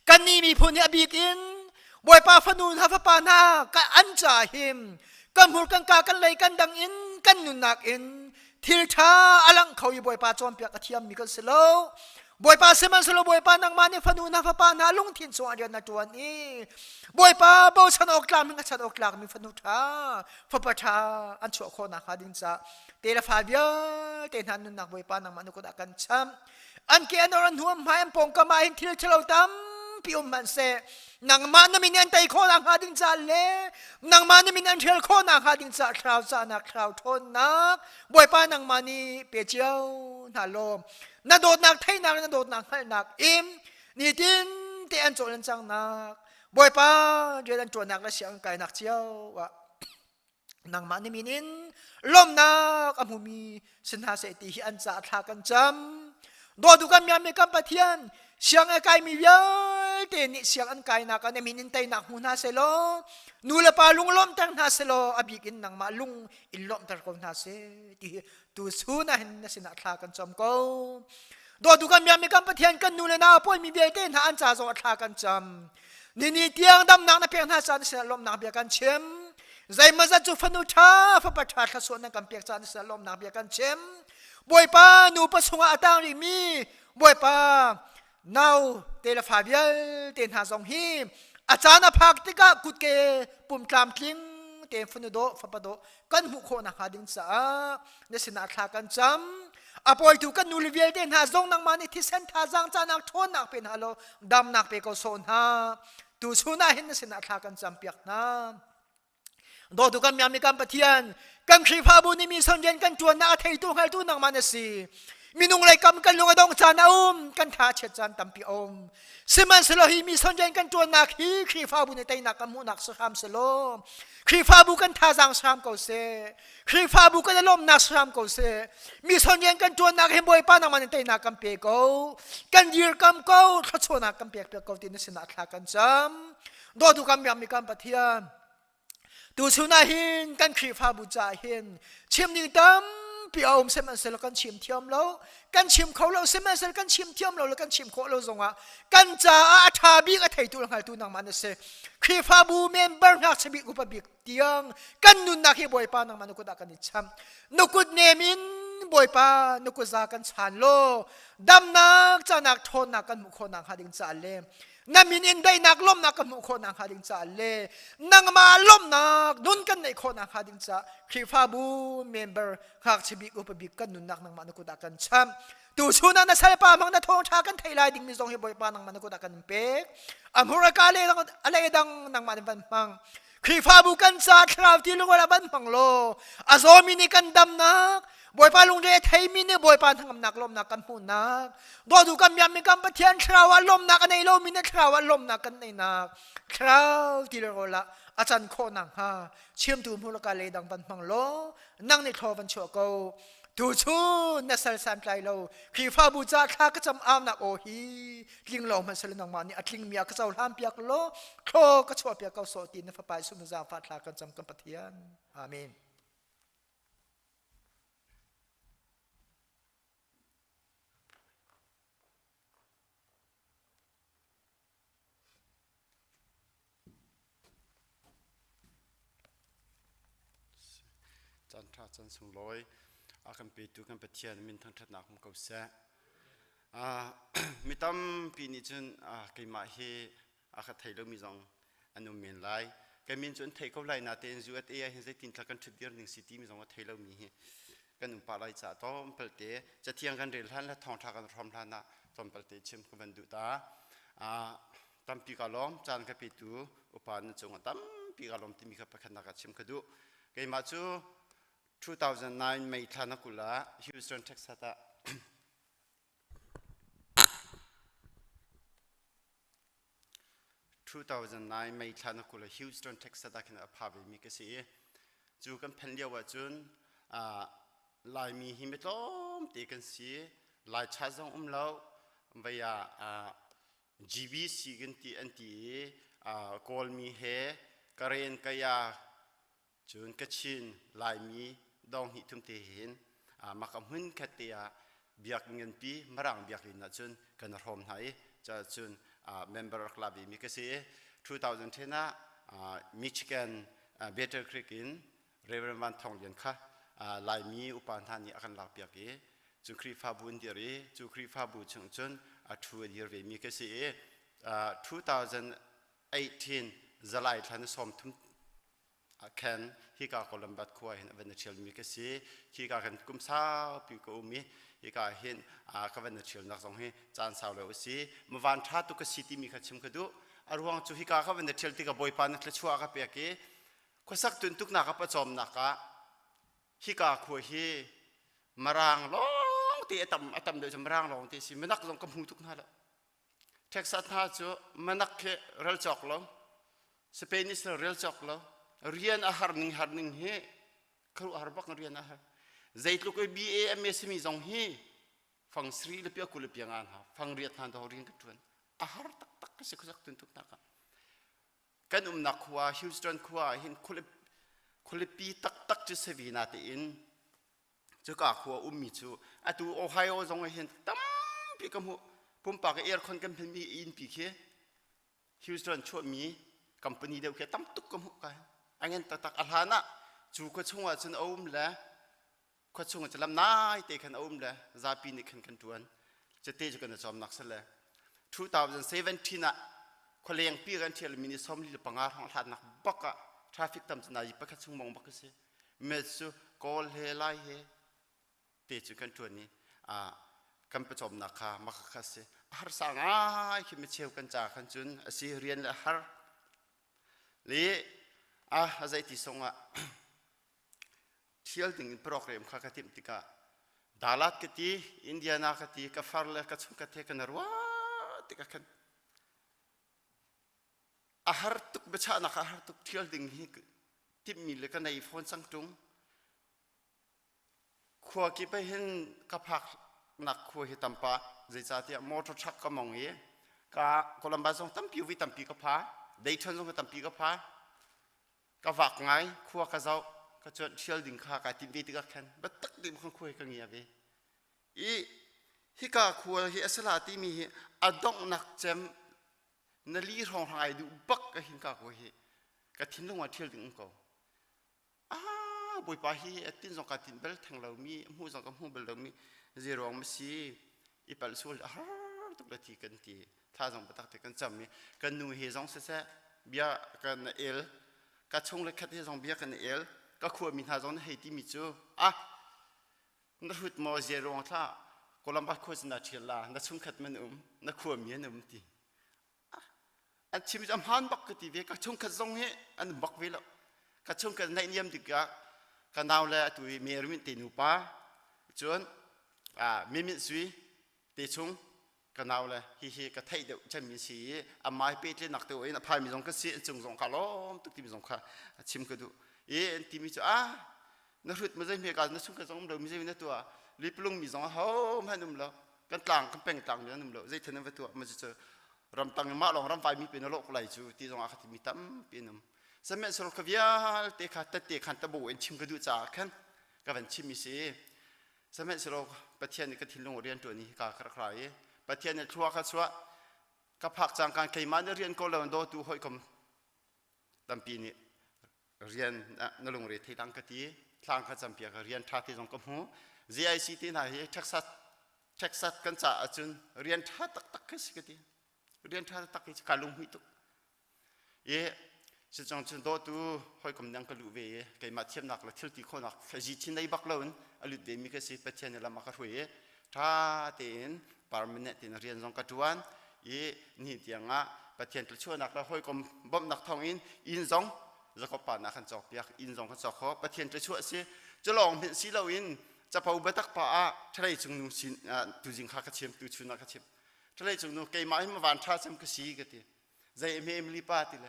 Kannih miphun hi a bik in Bawipa fanu hna fapa hna ka an ca him kan hmur kan ka kan lei kan dang in kan nunnak in thil ṭha a lang kho i Bawipa cawnpiak a thiammi kan si lo. Bawipa sihmanhsehlaw Bawipa nangmah nih fanu hna fapa hna lungthin chungah rian na ṭuan i Bawipa bochan awk tlak mi chan awk tlakmi fanu ṭha fapa ṭha an chuah khawh nakhnga ding ca te le fa vialte hna nunnak Bawipa nangmah na kut ah kan chamh. An ke an or an huam hmai an pawngkam ah hin thil ṭhalo tampi um hmanhseh nangmah na min an tei khawh nakhnga ding ca le nangmah na min an hrial khawh nakhnga ding ca thlarau cahnak thlarau ṭhawnnak Bawipa nangmah nih pe cio hna law na dawtnak theihnak na dawtnak hngalhnak in nitin te an cawl an cangnak Bawipa rian an ṭuannak le sianginn kainak cio ah nangmah na min in lawmhnak a hmumi si hna seh ti hi an ca thla kan cam dawtu kan miami kan Pathian siang a kaimi vialte vialte nih siang an kainak ah na min in teinak hmu hna selaw nu le pa lung lawmhter hna selaw a bik in nangmah lung in lawmhter ko hna seh ti hi tu chun ah hin na sinah thla kan cam ko. Dawtu kan biakmi kan Pathian kan nu le nau pawimi vialte hna an ca zong ah thla kan cam. Nini tiang damnak na pek hna caah na sinah lawmhnak bia kan chim. Zeimawzat cu fanu ṭha fapa ṭha thlasuah nan kan pek caah na sinah lawmhnak bia kan chim. Bawipa nupa chungah a tang rihmi Bawipa nau te le fa vialte hna zong hi a caan a phak tikah kutke pum tlamtling tein fanu dawh fapa dawh kan hmuh khawh nakhnga ding caah na sinah thla kan cam. A pawitu kan nule vialte hna zong nangmah nih thisen thazaang canak ṭhawnnak pe hna law damnak pe ko sawh hna. Tu chun ah hin na sinah thla kan cam piak hna. Dawtu kan miami kan Pathian, kan Khrihfabu nih mi son rian kan ṭuannak a theitu hngaltu nangmah na si. Minung lei kam kan lung a dong caan a um, kan tha a chiat caan tampi a um. Sihmanhsehlaw hi mi son rian kan ṭuannak hi Khrihfabu nih teinak kan hmuhnak si hram selaw, Khrihfabu kan thazaang hram ko seh. Khrihfabu kan i lawmhnak hram ko seh. Mi son rian kan ṭuannak hi Bawipa nangmah nih teinak kan pe ko. Kan dirkam ko, thluachuahnak kan pek piak ko ti na sinah thla kan cam. Dawtu kan biakmi kan Pathian, tuchun ah hin kan Khrihfabu caah hin chim ding tampi a um sihmanhsehlaw kan chim thiam lo, kan chim kho lo sihmanhsehlaw kan chim thiam lo le kan chim khawh lo zongah kan caah a ṭha bik a theitu le hngaltu nangmah na si. Khrihfabu member ngakchia bik upa bik tiang kan nunnak hi Bawipa nangmah na kut ah kan i cham. Na kut nem in Bawipa na kut za kan chan law damnak canak ṭhawnnak kan hmuh khawh nakhnga ding caah le na min in daihnak lawmhnak ka hmuh khawh nakhnga ding caah le nangmah lawmhnak nun kan neih khawh nakhnga ding caah Khrihfabu member ngakchia bik upa bik kan nunnak nangmah na kut ah kan chamh. Tu chun ah na salpa mang na thawngṭha kan theih lai dingmi zong hi Bawipa nangmah na kut ah kan pek. A hmur a ka le a lei dang nangmah nih van hmang. Khrihfabu kan ca thlarau ti lungol ah van hmang law a zawmi nih kan damnak Bawipa lungre a theimi nih Bawipa hnangamnak lawmnak kan hmuhnak dawtu kan miammi kan Pathian thlarau ah lawmnak a nei lomi nih thlarau ah lawmnak kan neinak thlarau ti le rawl ah a can khawh nakhnga chimtu hmurka le dang van hmang law nang nih thlaw van chuah ko. Tu chun na sal santlai lo Khrihfabu ca thla ka cam aunak aw hi tling lo hmanh sel nangmah nih a tlingmi ah ka cohlan piak law thlaw ka chuah piak ko sawh ti na fapa Jesuh na zaangfah thla kan cam kan Pathian. Amen. Caan ṭha caan sunglawi a kan petu kan Pathian min thangṭhatnak um ko seh. Mi tampi nih cun keimah hi a ka thei lomi zong an um men lai. Ka min cu an theih ko lai natein USA ah hin zeitin thla kan ṭhut dir ning si timi zong a thei lomi hi kan um pah lai caah tlawmpal te cathiang kan rel hlan le thawngṭha kan hrawm hlan ah tlawmpal te chim ka van duh ta. Tampi ka lawm caan ka petu upa nan cungah tampi ka lawm timi kha pakhatnak ah chim ka duh. Keimah cu 2009 May thla na 20 ah Houston, Texas ah 2009 May thla na 20 ah Houston, Texas ah khin a pha ve mi ka si i cu kan phen lio ah cun Laimi hi mi tlawmte kan si. Lai cha zong um lo. Vei ah GBC kan ti an ti i Kawlmi he Karen Kaya cun Kachin Laimi dong hnih thum te hin maka hmun khat te ah biak nganpi Mirang biakinn ah cun kan hrawm hna i cun member rak la ve mi ka si i 2010 ah Michigan Battle Creek in Reverend Van Thawng Lian kha Laimi upa hna nih a kan lakpiak i cu Khrihfabu an dir i cu Khrihfabu chung cun a ṭhu a dir vemi ka si i 2018 July thla ni 30 khan hika Columbus khua hin a van i ṭhialmi ka si. Hika kan kum saupi ka um i hika hin ka van i ṭhialnak zong hi caan sau lo a si. Mavan ṭha tuk ka si timi kha chim ka duh. A ruang cu hika ka van i ṭhial tikah Bawipa nih thluachuah a ka pek i Khuasak tuntuknak a pawcawmnak ah hika khua hi Mirang lawngte a tam a tam deuh cu Mirang lawngte si minak zong ka hmu tuk hna lo. Texas hna cu minak khi rel cawk lo Spanish rel cawk lo rian a har ning har ning hi kharuah har bak rian a har zeitluk i BA MA simi zong hi fang sri le pia kul le pia nga hna fang riat hna do rian ka tuan. A har taktak ka si khuasak tuntuknak ah. Kan umnak khua Houston khua ah hin khualipi taktak cu si ve natein cuka khua ummi cu atu Ohio zong ah hin tampi ka hmuh. Pumpak aircon kan hmanmi innpi khi Houston chuahmi company deuh khi tam tuk ka hmuh ka a ngan taktak. A hlan ah cu khua chung ah cun a um le khua chung ah lam nai te khan a um le zapi nih khan kan tuan cate cu kan i cawmnak si le 2017 ah khualeng pi kan thial mi ni 45 hrawng hlatnak bak ah traffic tam cu nazi pakhat chung mong bak a si me cu kawl he lai he te cu kan tuan i kan pawcawmnak kha maka kha si harsa ngai khi micheu kan ca khan cun a si rian le har le a zei ti song ah thial ding in program kha ka timh tikah Dalat ka ti Indiana ka ti ka far le ka chung ka the ka na rua tikah khan a har tuk biachahnak a har tuk thial ding hi timhmi le ka nei fawn cang tung Khua kip ah hin ka phaknak khua hi tam pah. Zeicahtiah motor truck ka mong i ka Columbus zong tampi vi tampi ka pha. Dayton zong tampi ka pha. Ka vak ngai, khua ka zoh, ka cuanh ṭhial ding kha kai timh ve tikah khan biatak ding khan khua hi ka ngia ve. I hika khua hi a si la timi hi a donghnak cem na li hrawng hrang ai duh bak ka hin ka khua hi ka thinlung ah ṭhial ding um ko. Ah, Bawipa hi a tin zong ka tin bal theng lomi, hmuh zong ka hmu bal lomi zeiruang ma si i palh sual a har tuk le ti kan ti. Thla zong biatak te kan cam i kan nu he zong siseh bia kan el, ka chung le khat he zong bia kan el, ka khuami hna zong na hei timi cu ah na hrut maw zeiruang thla Columbus khua cun na ṭhial la, na chungkhat man um, na khuami an um ti. An chim cu a hmaan bak ka ti ve. Ka chungkhat zong hi an um bak ve lo. Ka chungkhat naihniam tikah ka nau le atu i Mary Mint te nupa cun Mimit Sui te chung ka nau le hihi ka theih deuh cemmi si i amai pehtlenak te in a phaimi zong ka si an cung zong ka lawm tuk timi zong kha a chim ka duh i an timi cu ah na hrut ma zei hme ka na chungkhat zong um lo mi zei na tuah lipulung mi zong ho hmanh um lo kan tlang kan peng tlang mi an um lo zei then an va tuah ma cu ramtang in mah lawng ramvai mi pe na lawh ko lai cu ti zong ah kha timi tampi an um sihmanhsehlaw ka vialte kha tette khan tabo in chim ka duh caah khan ka van chim mi si sihmanhsehlaw Pathian nih ka thinlung rian ṭuan hi ka ka rak ra i Pathian nih thlua kha chuah ka phak cang kan keimah nih rian ko lo dawtu hawikom tampi nih rian na lungre thei dang ka ti thlang kha campiak rian ṭha te zong ka hmu JIC te hna hi Texas Texas kan caah ahcun rian ṭha taktak khi si ka ti rian ṭha taktak hi ka lunghmuih tuk i sicong cun dawtu hawikom dang ka luh ve i keimah thiamnak le thil ti khawhnak zi thin nei bak loin a lut ve mi ka si Pathian nih lam a ka hruai i ṭha tein permanent in rian zong ka ṭuan i ni tiangah Pathian thluachuahnak le hawikom bawmhnak thawngin inn zong Jakob pa nah kan cawkpiak inn zong kan cawk kho Pathian thluachuah si cu lawng hmanh si loin capo biatak pa ah ṭhalei cung nu sin tuzing kha ka chim tu chun ah ka chim ṭhalei cung nu keimah hi van ṭha cem ka si ka ti zei hme Emily pa ti le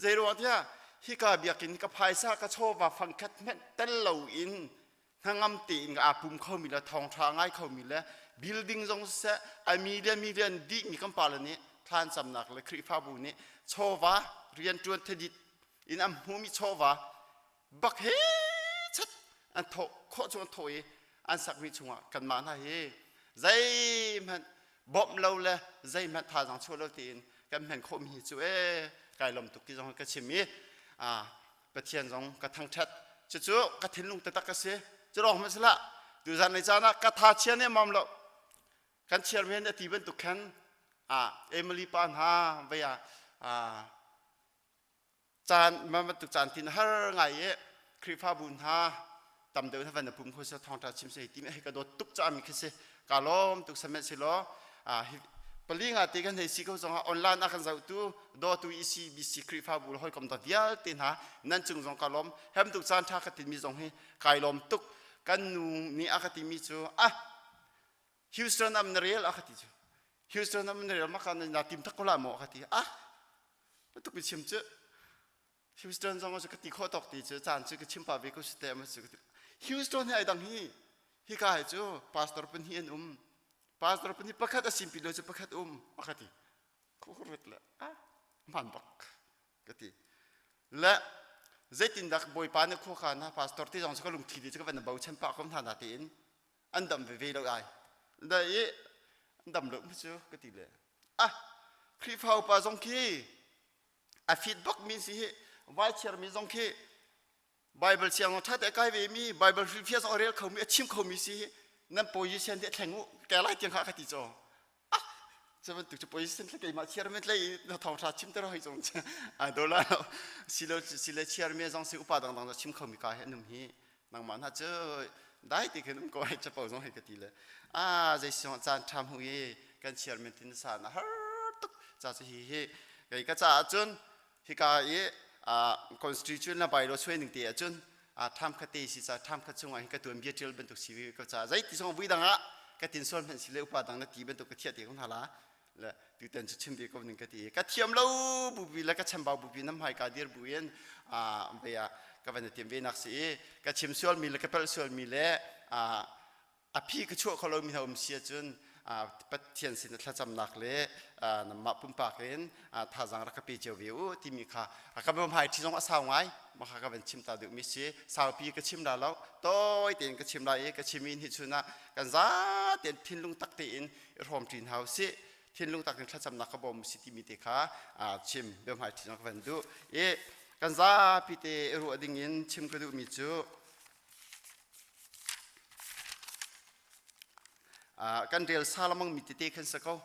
zei ruang tiah hika biakinn ka phaisa ka chawva fangkhat hmanh tel loin hnangam tein aa pum khomi le thawngṭha ngai khomi le building zong siseh a million million dihmi kan pale nih thlancamnak le Khrihfabu nih chawva rianṭuan thadit in an hmumi chawva bak he chat an thawh khawh chung an thawh i an sakmi chungah kanmah hna hi zeihmanh bawmh lo le zeihmanh thazaang chuah lo tein kan hman khawhmi hi cu ee kai lawm tuk ti zong ka chim i Pathian zong ka thangṭhat cucu ka thinlung taktak ka si cu lawng hmanh sihlah tuzan lei caan ah ka tha chia ne mam lo kan chairman a ti bantuk khan ah Emily pa hna vei ah caan ma bantuk caan tin har ngai i Khrihfabu hna tam deuh na van na pum kho se thawngṭha chim se ti mi ka dawt tuk ca mi khi si ka lawm tuk samet si law pali nga te kan hei si ko zong ah online a kan zohtu dawtu ECBC Khrihfabu le hawikom da vialte hna nan cung zong ka lawm hem tuk caan ṭha ka timi zong hi kai lawm tuk kan nu nih a ka timi cu ah Houston am na rel a ka ti cu Houston am na rel maka na tim tak ko la maw a ka ti ah tuk mi chim cu Houston zong cu ka ti khawh tawk ti cu caan cu ka chim pa ve ko si te ma cu Houston hi ai dang hi hika hi cu pastor pan hi an um pastor pan hi pakhat a simpi lo cu pakhat um a ka ti. Khuhurut le ah hman bak ka ti. Le zeitindah Bawipa nih khua kha na pastor ti zong cu ka lungthli ti cu ka van bochan pah ko hna na tiin an dam veve lo ai. Da i an dam lo mu cu ka ti le ah Khrihfa upa zong khi a fit bak mi si hi vai chiar mi zong khi Bible siang ṭha te kai ve mi Bible hrilhfiah zong a rel kho mi a chim kho mi si hi nan position te thleng u ke lai tiang kha ka ti cho ah cu bantuk cu position thle keimah chiar men tlei na thong tha chim te ro hei zong a dola silo sile chiar me zong si upa dang dang chim kho mi ka he num hi nangmah na cu dai ti khin um ko hei chapo zong hei ka ti le a zei siong caan ṭha hmu i kan chiar men tin sa na har tuk cha cu hi hi kei ka caah cun hika i constitution na bylaw suai ning te ahcun tham khat te si ca tham khat chungah hin ka tuan bia ṭial bantuk si ka ca zei ti zong vui dang ah ka tin sual hmanh si le upa dang na ti bantuk ka thiah te ko hna la le tutan cu chim ve ko ning ka ti ka thiam lo bupi le ka chambau bupi nam hmai ka dir bu in ve ah ka van tiam ve nak si i ka chim sual mi le ka pelh sual mi le a phi ka chuah kho lomi hna um si ahcun Pathian sin thlacamnak le namah pumpak in thazaang rak ka pe cio ve u timi kha ka hmai ṭhi zong a sau ngai mah kha ka van chim ta duhmi si saupi ka chim la lo tawi tein ka chim lai i ka chim in hi chun ah kan za tein thinlung tak tein i hrawm ṭin hau si thinlung tak in thlacamnak ka bawm si timi te kha chim biahmai ṭhi zong ka van duh i kan zapi te i ruah ding in chim ka duhmi cu Kan rel salamang mi tete khan sa ko.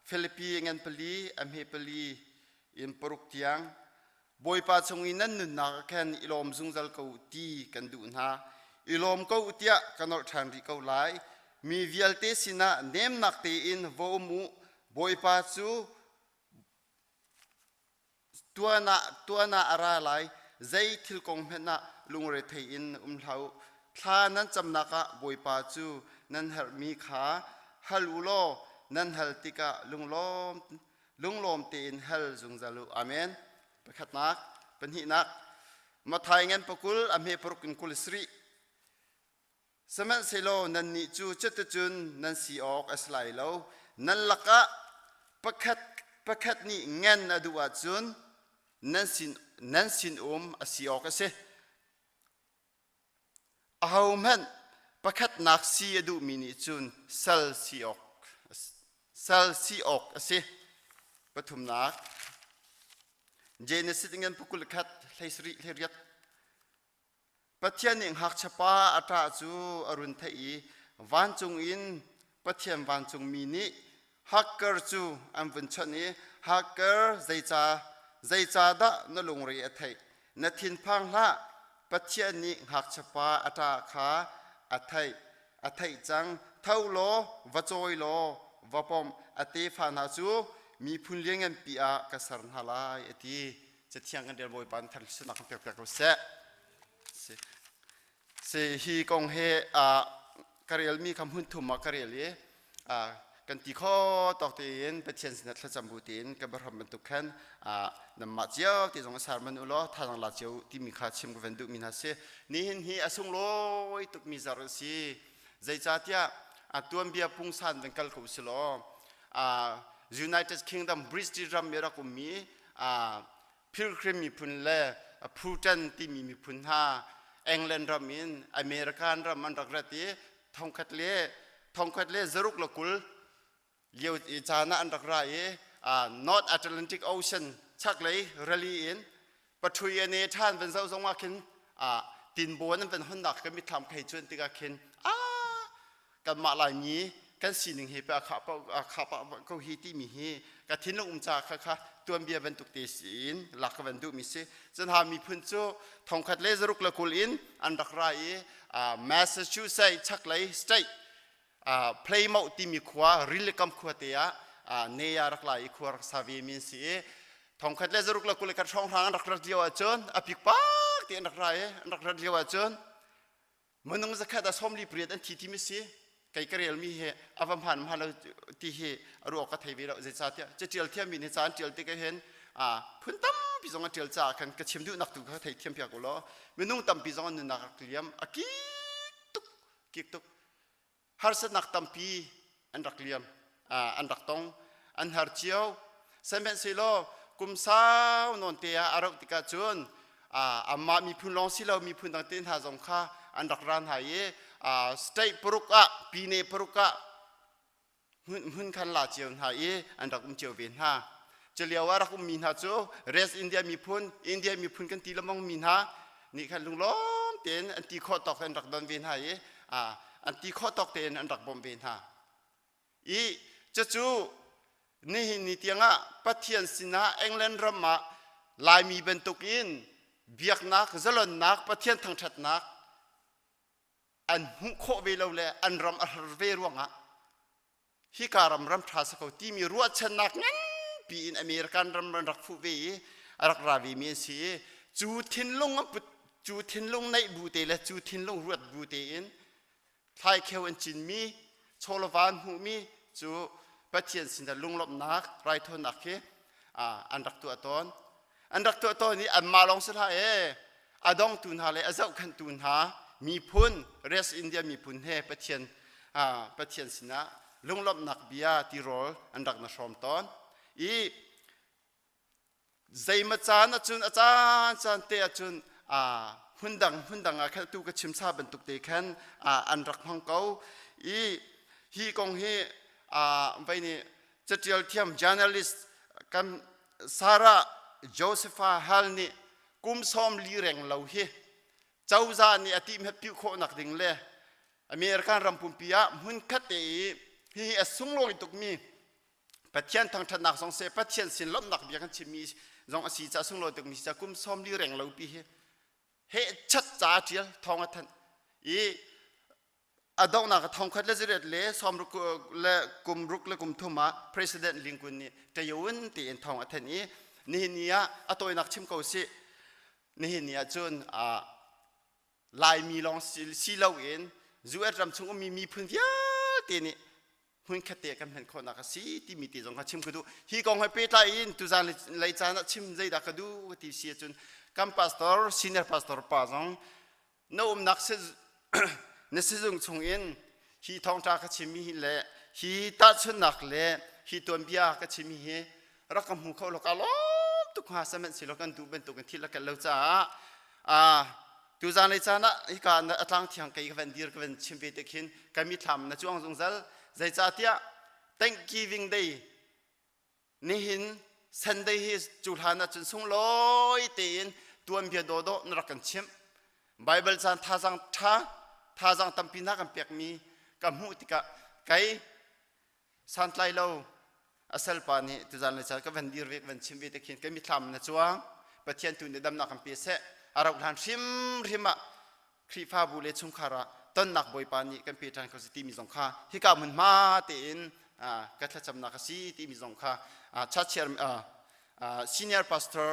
Philippi ngan pali, a hme pali in paruk tiang Bawipa chung i nan nunnak khan i lawm zungzal ko ti kan duh hna. I lawm ko tiah ka nolh ṭhan rih ko lai. Mi vialte sinah nemnak tein va um u. Bawipa cu Tuan ah tuan ah a ra lai. Zei thil kong hmanh ah lungrethei in um hlah u. Thla nan camnak ah Bawipa cu nan herhmi kha hal u law nan hal tikah lunglawm lunglawm tein hal zungzal u. Amen. Pakhatnak, pahnihnak, Matthai ngan pakul a hme paruk in 27. Sihmanhsehlaw nannih cu cuticun nan si awk a si lai lo. Nan lakah pakhat pakhat nih ngan a duh ahcun nan sin nan sinum a si awk a si. Ahohmanh pakhatnak si a duhmi nih cun sal si awk sal si awk a si. Pathumnak Genesis ngan pakul khat hlei sarih hlei riat Pathian nih ngakchiapa a ṭah cu a run theih i vancung in Pathian vancungmi nih Hagar cu an vun chawnh i Hagar zeica zeicahdah na lungre a theih? Na thinphang hlah, Pathian nih ngakchiapa a ṭah kha a theih a theih cang. Tho law va cawi law va pom, a tefa hna cu miphun liannganpi ah ka ser hna lai, a ti. Cathiang kan rel Bawipa nih thar kan pek piak ko seh. Si hi kong he ka relmi kha hmun thum ah ka rel i kan ti kho tawk tein Pathian sinah thlacam bu tein ka biahram bantuk khan nanmah cio ti zong sar man u law thazaang la cio timi kha chim ka van duhmi hna si. Nihin hi a sunglawi tukmi zarh a si. Zeicahtiah tuanbia pungsan van kal ko si law United Kingdom British ram i rak ummi Pilgrim miphun le Phutan timi miphun hna England ram in American ram an rak rat i thongkhat le thongkhat le zaruk le kul lio caan ah an rak ra i North Atlantic Ocean chaklei rally in pathui ane ṭhan van zoh zong ah khin tinbawn an van honnak ka mitthlam khei cuan tikah khin a kanmah Laimi kan sining he pe a khah pah ko hi timi hi ka thinlung um ca kha kha tuanbia bantuk te siin lak ka van duhmi si. Cun ha miphun cu thongkhat le zaruk le kul in an rak ra i Massachusetts chaklei state Plymouth timi khua rilikam khua te ah ne ah rak la i khua rak sa ve mi an si i thongkhat le zaruk le kul le khat hrawng hrang an rak rat lio ahcun a pikpak te an rak ra i an rak rat lio ahcun minung zakhat ah sawmli pariat an thi timi si kei ka relmi hi a va hmaan hmaan lo ti hi a ruak ka thei ve lo zeicahtiah catial thiammi nih ca an tial tik ahhin phun tampi zong a tial caah khan ka chim duhnak tu kha thei thiam piak u law minung tampi zong an nunnak rak liam a kik tuk kik tuk harsatnak tampi an rak liam an rak tong an har cio. Sihmanhsehlaw kum sau nawn te ah a rauh tikah cun amah miphun lawng si lo miphun dang te hna zong kha an rak ra hna i state paruk ah pine paruk ah hmun khan la cio hna i an rak um cio ve hna. Culio ah rak ummi hna cu Rest India miphun, India miphun kan ti lengmang mi hna nih khan lunglawm tein an ti khawh tawk an rak don ve hna i an ti khawh tawk tein an rak bawmh ve hna. I cucu nihin ni tiangah Pathian sinah England ram ah Laimi bantukin biaknak, zalonnak, Pathian thangṭhatnak an hmuh khawh ve lo le an ram a har ve ruangah hika ram ram ṭha si ko timi ruahchannak nganpi in American ram an rak fuh ve i a rak ra ve mi an si i cu thinlung an put cu thinlung neih bu te le cu thinlung ruat bu tein thlaikheu an cinmi chawlava an hmuhmi cu Pathian sinah lunglawmhnak raithawinak khi an rak tuah tawn. An rak tuah tawn i anmah lawng si hlah ee a dongtu hna le a zohkhenhtu hna miphun Rest India miphun he Pathian Pathian sinah lunglawmhnak bia tirawl an rak na hrawm tawn i zeimaw caan ahcun a caan caan te ahcun hmundang hmundang ah khan tu ka chim sa bantuk te khan an rak hmang ko i hi kong hi vai nih catial thiam journalist kan Sarah Josepha Hal nih kum 40 reng lo hi cozah nih a ti hmet khawh nak ding le American ram pumpi ah hmun khat te i hihi a sunglawi tukmi Pathian thangṭhatnak zong seh Pathian sin lawmhnak bia kan chimmi zong a si caah sunglawi tukmi si caah kum 40 reng lo pi hi he chat ca a ṭial thawng a thanh i a donghnak a thong khat le zariat le sawm ruk le kum ruk le kum thum ah President Lincoln nih Tayowin tiin thawng a thanh i nihin ni ah a tawinak chim ko sih nihin ni ah cun Laimi lawng si loin US ram chung ummi miphun vialte nih hmunkhat te kan hman khawhnak a si timi te zong kha chim ka duh. Hi kong he pehtlai in tuzan lei caan ah chim zeidah ka duh ka ti si ahcun kan pastor, senior pastor pa zong na umnak na sizung chung in hi thawngṭha ka chimmi hi le hi tahchunhnak le hi tuanbia ka chimmi hi rak ka hmu kho lo ka lawm tuk hnga sihmanhsehlaw kan duh bantukin thil a kel lo caah tuzan lei caan ah hika a tlang thiang kei ka van dir ka van chim ve te khin ka mithlam na cuang zungzal. Zeicahtiah Thanksgiving Day nihin Sunday hi cu hlan ah cun sunglawi tein tuanbia dawdawh na rak kan chimh. Bible caan thazang ṭha thazang tampi na kan pekmi ka hmuh tikah kei santlai lo a salpa nih tuzan le caan ka van dir ve ka van chim ve te khin ka mithlam na cuang. Pathian tu nih damnak kan pe seh. A rauh hlan hrimhrim ah Khrihfabu le chungkhar ah tonnak Bawipa nih kan pe ṭhan ko si timi zong kha hika hmunhma tein ka thlacamnak a si timi zong kha church senior pastor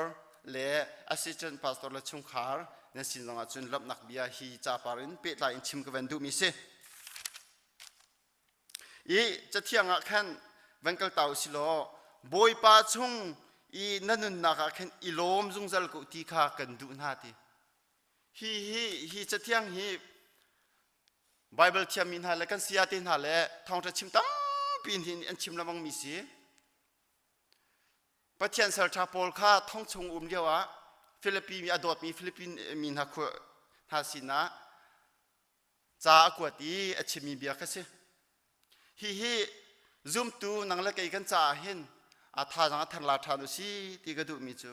le assistant pastor le chungkhar nan sin zong ah cun lawmhnak bia hi capar in pehtlai in chim ka van duhmi si. I cathiang ah khan van kal ta u si law Bawipa chung i na nunnak ah khan i lawm zungzal ko ti kha kan duh hna ti. Hi hi hi cathiang hi Bible thiammi hna le kan sayate hna le thawngṭha chim tampi nih an chim lengmang mi si. Pathian salṭha pawl kha thong chung um lio ah Philippi mi a dawtmi Philippine mi hna khua hna sinah ca a kuat i a chimmi bia kha si. Hihi zumtu nang le kei kan caah hin a thazaang a thar la ṭhan u si ti ka duhmi cu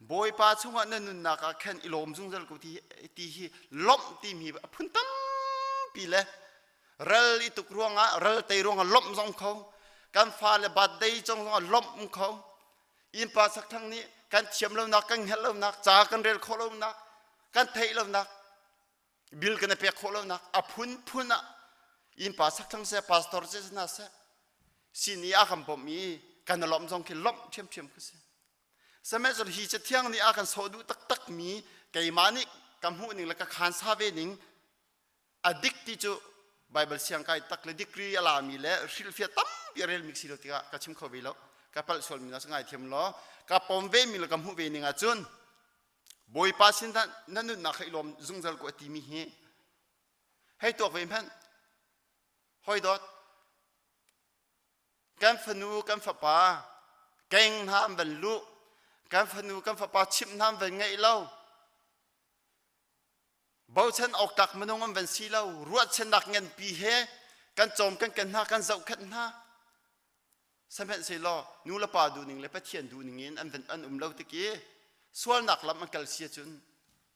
Bawipa chungah na nunnak ah khan i lawm zungzal ko ti, ti hi lawmh timi a phun tampi le ral i tuk ruangah ral tei ruangah lawmh zong kho kan fale birthday zong zongah lawmh um kho innpa sakthang nih kan thiam lonak kan hngalh lonak ca kan rel khawh lonak kan theih lonak bil kan i pek khawh lonak a phunphun ah innpa sakthang seh pastor seh hna seh sin i a kan bawmh i kan i lawmh zong khi lawmh ṭhiamṭhiam khi si. Sihmanhsehlaw hi cathiang nih a kan sawh duh taktak mi keimah nih ka hmuh ning le ka khaan sa ve ning a dik ti cu Bible siang kai tak le degree a lami le hrilhfiah tampi a relmi si lo tikah ka chim kho ve lo. Ka palh sual mi na ngai thiam law ka pom ve mi le ka hmuh ve ning ahcun Bawipa sin na nunnak kha i lawm zungzal ko a timi hi hei tuak ve hmanh. Hoi dawt, kan fanu kan fapa. Keng hna an van luh. Kan fanu kan fapa chimh hna an van ngeih lo. Bochan awk tlak minung an van si lo. Ruahchannak nganpi he kan cawm kan ken hna kan zohkhenh hna. Sihmanhsehlaw nu le pa duhning le Pathian duhning in an van an um lo tik i sualnak lam an kal si ahcun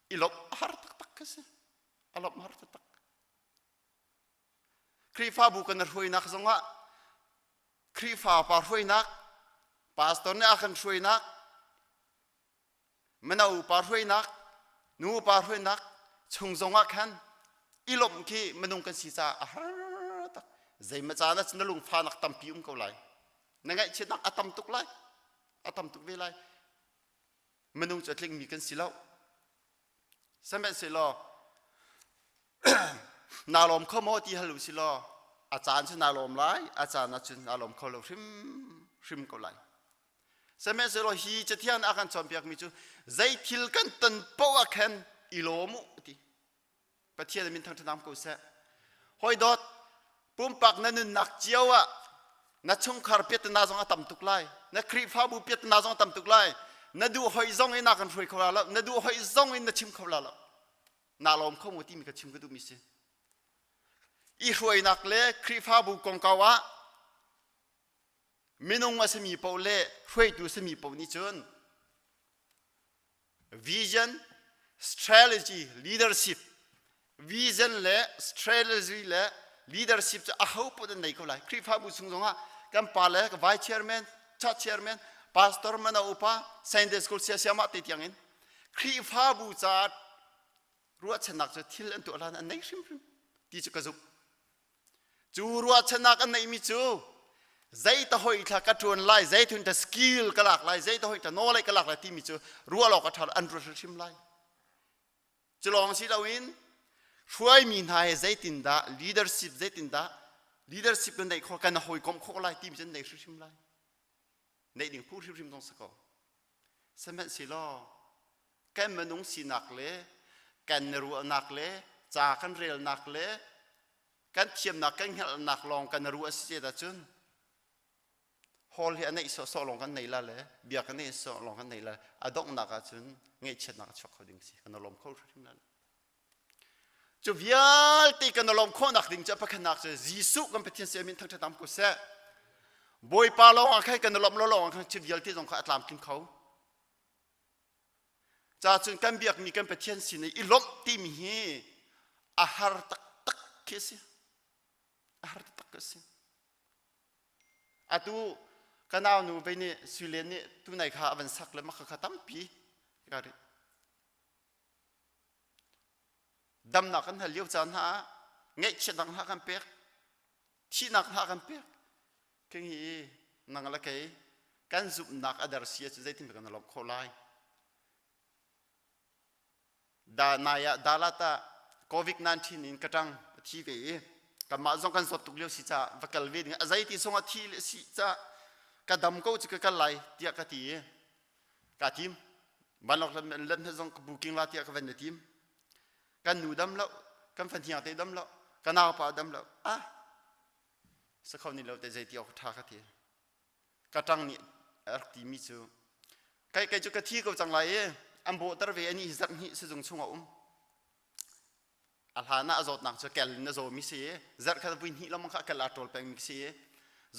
i lawmh a har taktak ka si. A lawmh a har taktak. Khrihfabu kan hruainak zongah Khrihfa pa hruainak, pastor nih a kan hruainak, mino pa hruainak, nu pa hruainak chung zongah khan i lawmh khi minung kan si caah a har tak. Zeimaw caan ah na lungfahnak tampi um ko lai. Na ngaihchiatnak a tam tuk lai. A tam tuk ve lai. Minung cu a tlingmi kan si lo. Sihmanhsehlaw naa lawm kho maw ti hal u si law a caan cu naa lawm lai, a caan ah cun naa lawm kho lo hrimhrim ko lai. Sihmanhsehlaw hi Cathiang nih a kan cawnpiakmi cu zei thil kan ton paoh ah khan i lawm u ti. Pathian min thangṭhat ko seh. Hawi dawt, pumpak na nunnak cio ah na chungkhar piatana zong a tam tuk lai. Na Khrihfabu piatana zong a tam tuk lai. Na duh hoi zong in na kan hruai kho la lo. Na duh hoi zong in na chim kho la lo. Na lawm kho mu timi ka chim ka duhmi si. I hruainak le Khrihfabu kongkau ah minung a simi paoh le hruaitu a simi paoh nih cun vision, strategy, leadership vision le strategy le leadership cu aho paoh nan nei ko lai. Khrihfabu chung zongah kan pa le ka vice chairman, church chairman, pastor mana upa, Sunday school sia siamah te tiang in Khrihfabu ca ruahchannak cu thil an tuah hlan an nei hrimhrim ti cu ka zumh. Cu ruahchannak an neihmi cu zei ta hoi thla ka ṭuan lai, zei thun ta skill ka lak lai, zei ta hoi ta knowledge ka lak lai timi cu ruah lawk a ṭha an ruat hrimhrim lai. Cu lawng si loin hruaimi hna he zeitindah leadership zeitindah leadership kan neih khawh kan hawikomh khawh lai timi cu an nei hrimhrim lai. Neih ding phu hrimhrim zong si ko. Sihmanhsehlaw kan minung sinak le kan ruahnak le ca kan relnak le kan thiamnak kan hngalhnak lawng kan ruah si cet ahcun hall hi a neih sawhsawh lawng kan nei la le bia kan neih sawh lawng kan nei la a donghnak ahcun ngaihchiatnak a chuak kho ding si kan lawm kho hrim la cu vialte kan lawm khawhnak ding cu pakhatnak cu Jesuh kan Pathian si amin thangṭhat am ko seh Bawipa lawng ah khan kan lawm lo lawng ah khan cu vialte zong kha a tlamtling kho Ca cun kan biakmi kan Pathian sin i i lawmh timi hi a har taktak khi a si. A har taktak a si. Atu ka naunu vei nih Suilen nih tunai kha a van sak le maka kha tampi ka ri. Damnak kan hal lio caan hna ah ngaihchiatnak hna kan pek, thihnak hna kan pek. King hi nang le kei kan zumhnak a der si ahcun zeitin kan lawmh khawh lai? Da nai ah Dalat ah COVID-19 in ka ṭang a thi ve i kanmah zong kan zawt tuk lio si caah va kal ve ding a zei ti zong a thi le si caah ka dam ko cu ka kal lai tiah ka ti i ka tim banlok lam lam zong ka booking la tiah ka van i tim kan nu dam lo kan fahniang te dam lo ka naupa dam lo ah Sakho nih lo te zei ti awk ṭha ka ti. Ka ṭang nih a rak timi cu kai kai cu ka thi ko cang lai i an bawhter ve ani hi zarh hnih sizung chung a um. A hlan ah a zawtnak cu kel in a zawmi si i zarh khat vui hnih lawng kha a kel aa ṭawl pengmi si i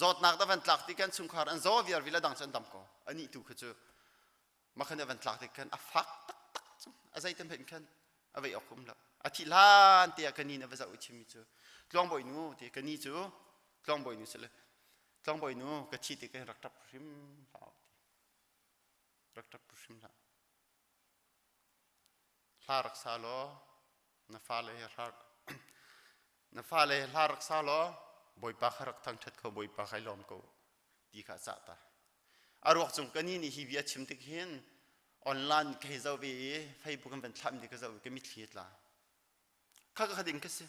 zawtnak da van tlak ti kan chungkhar an zaw viar vi le dang cu an dam ko. Anih tu kha cu makhan a van tlak ti khan a fak taktak cu a zeitin hmanh khan a vei awk um lo a thih hlan te ah kani na va zoh i chimmi cu tluangbawi nu ti kani cu tluangbawi nu sile tluangbawi nu ka thi ti kan rak ṭap hrim hlah rak ṭap hrim hlah hla rak sa law na fale he hla na fale he hla rak sa law bawipa kha rak thangṭhat kho bawipa kha i lawm ko ti kha cah ta a ruak cung kani nih hi bia chim tik hin online ka hei zoh ve i Facebook an van thlah mi ka zoh i ka mitthli a tla kha ka ding ka si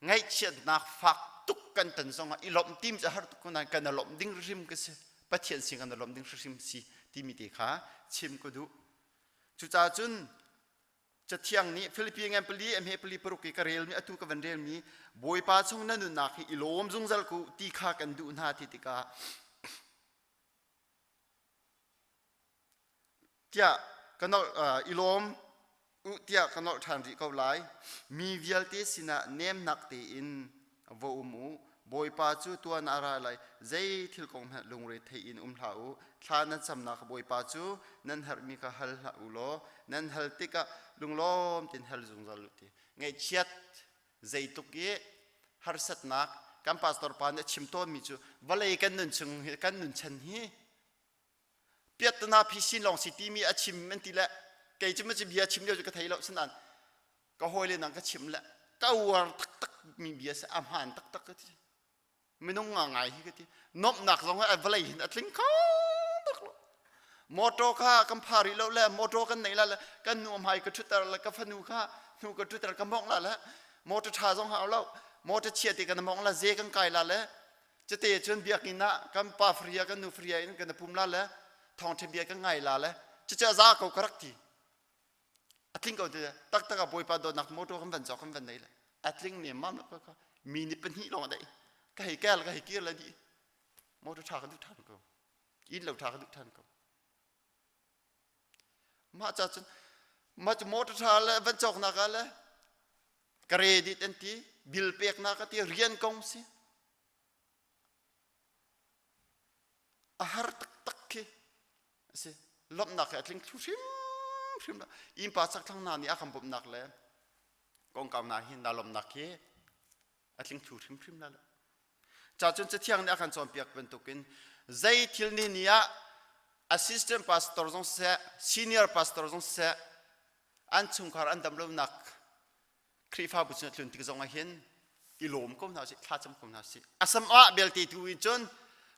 ngaihchiatnak fak tuk kan ton zongah i lawmh tim cu har tuk ko nain kan i lawmh ding hrim ka si Pathian sin kan i lawmh ding hrim si timi te kha chim ka duh cucaah cun Cathiang nih Filipi ngan pali a hme pali paruk i ka relmi atu ka van relmi Bawipa chung na nunnak hi i lawm zungzal ku ti kha kan duh hna ti tikah. Tiah ka nolh i lawm u tiah ka nolh ṭhan rih ko lai. Mi vialte sinah nemnak tein va um u. Bawipa cu tuan a ra lai. Zei thil kong hmanh lungre thei in um hlah u. Thla nan camnak Bawipa cu nan herhmi kha hal hlah u law nan hal tikah lunglawm tein hal zungzal u ti. Ngaihchiat zeitluk i harsatnak kan pastor pa nih a chim tawnmi cu vawlei kan nun chung hi kan nun chan hi piattana phisin lawng si timi a chim an ti le kei cu maci bia chim lio cu ka thei lo sanan ka hawile nang ka chim le ka uar taktak mi bia si a hmaan taktak ka ti minung nga ngai hi ka ti nomhnak zong hi vawlei hin a tling kho bak lo motor kha kan pha rih lo le motor kan nei la le kan nu hmai ka thutter le ka fanu kha hnu ka thutter ka mong la le motor tha zong hau lo motor chia te kan mong la ze kan kai la le Cute cun biakinn ah kan pa fria kan nu fria in kan pum la le thawngṭha bia kan ngai la le cucu a za ko ka rak ti. A tling ko ti taktak ah Bawipa dawtnak motor kan van cawk kan van nei le a tling nemmam lo ka mi ni pahnih lawng a daih ka hei kel ka hei kir le dih motor ṭha ka duh ṭhan ko inn lo ṭha ka duh ṭhan ko mah ca cun mah cu motor ṭha le van cawknak ah le credit an ti bill peknak a ti rian kong si A har taktak khi a si. Lawmhnak he a tling thlu hrimhrim lo. Innpa chakthlang hna nih a kan bawmhnak le kongkau hna hi na lawmhnak hi a tling thlu hrimhrim la lo. Ca cun Cathiang nih a kan cawnpiak bantukin zei thil ni ni ah assistant pastor zong siseh, senior pastor zong siseh, an chungkhar an dam lonak Khrihfabu cu tlun tik zong ah hin i lawm ko hna usih, thlacam ko hna usih. A sam ah belte tu in cun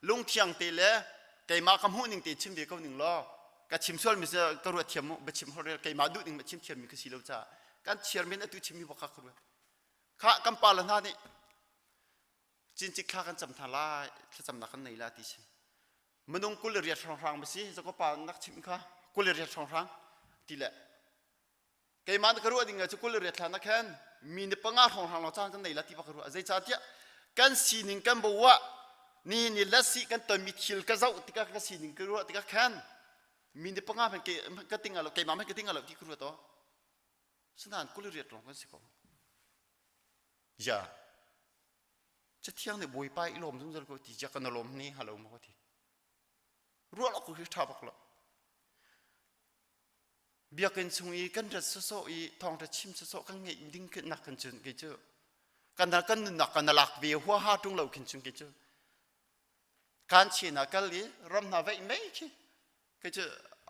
lungthiang te le keimah ka hmuh ning te chim ve ko ning law ka chim sual mi ka ruat thiam mu biachim horel keimah duh ning ma chim thiam mi ka si lo caah kan chairman atu chim mi bak kha ka ruat kha kan pa le hna nih cincik thla kan cam hna lai thlacamnak kan nei la ti si minung 28 hrawnghrang ma si zako pa nak chim kha 28 hrawnghrang ti le Keimah na ka ruah ding cu 28 thla na khan mi ni panga hrawnghrang lawng caan kan nei la ti bak ka ruah. Zeicahtiah kan sining kan boah ni ni lasi kan tonmi thil ka zoh tikah ka sining ka ruah tikah khan mi ni panga hmanh ke ka ting lo keimah hmanh ka ting lo ti ka ruat aw. Sinain 28 lawng kan si ko. Ya. Cathiang nih Bawipa i lawm zungzal ko ti ja kan lawm ni halo ma ti. Ruah lo hi tha bak lo. Biakinn chung i kan rat sawsawh i thawngṭha chim sawsawh kan ngeih ding nak kan cun kei cu kan kan nunnak kan lak ve huaha ṭung lo khin cun kei cu kan chen ah kal i ram hna veih mei khi kei cu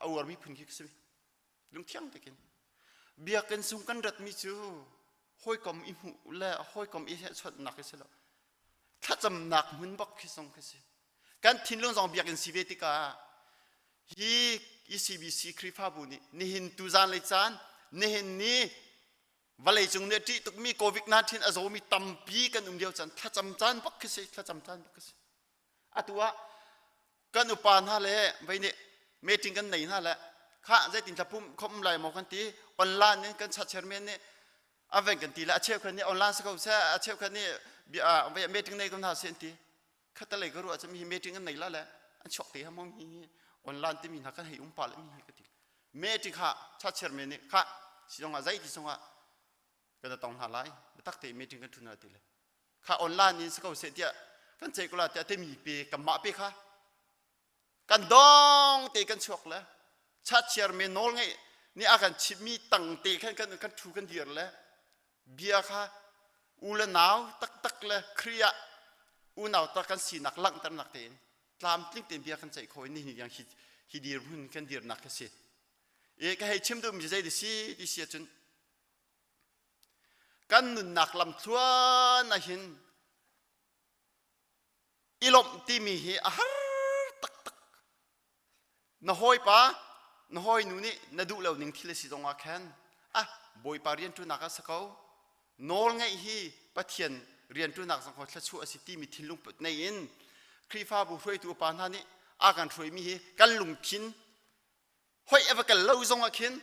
a uarmi phun khi ka si lungthiang tekin biakinn chung kan ratmi cu hawikom i hmuh le hawikom i chawtnak khi si lo thlacamnak hmun bak khi song khi si Kan thinlung zong biakinn si ve tikah hi ECBC Khrihfabu nih nihin tuzan lei caan nihin ni vawlei cung nih a ṭih tukmi COVID-19 a zawmi tampi kan um lio caan thlacam caan bak khi si thlacam caan bak khi si atu ah kan upa hna le vei nih meeting kan nei hna le kha zeitin thla pum khom lai maw kan ti online in kan chat chairman nih a ven kan ti le a cheukhat nih online si ko seh a cheukhat nih bia meeting nei ko hna seh an ti khatalei ka ruah cun hi meeting an nei la le an chuak te ha mo hi online timi hna kan hei um pa le mi hi ka ti meeting kha cha chairman nih kha si zong ah zei ti zong ah kan tong hna lai tak te meeting kan thun ti le kha online in si ko se tiah kan cei ko la tiah te mi pe kan mah pe kha kan dong te kan chuak le cha chairman nawl ngei ni a kan chimmi tang te khan kan kan thu kan dir le Bia kha u le nau taktak le Khrih ah unau tak kan sinak langhternak tein tlamtling tein bia kan ceih khawh i nihin tiang hi, hi dirhmun kan dirnak hi si. I ka hei chim duhmi zei si ti si ahcun kan nunnak lamthluan ahhin i lawmh timi hi a har taktak. Na hawipa, na hawinu nih na duh lo ning thil a si zong ah khan ah Bawipa rianṭuannak ah si ko. Nawl ngeih hi Pathian rianṭuannak zong kho thluachuah a si timi thinlung put nei in Khrihfabu hruaitu upa hna nih a kan hruaimi hi kan lungthin hoih a va kal lo zong ah khin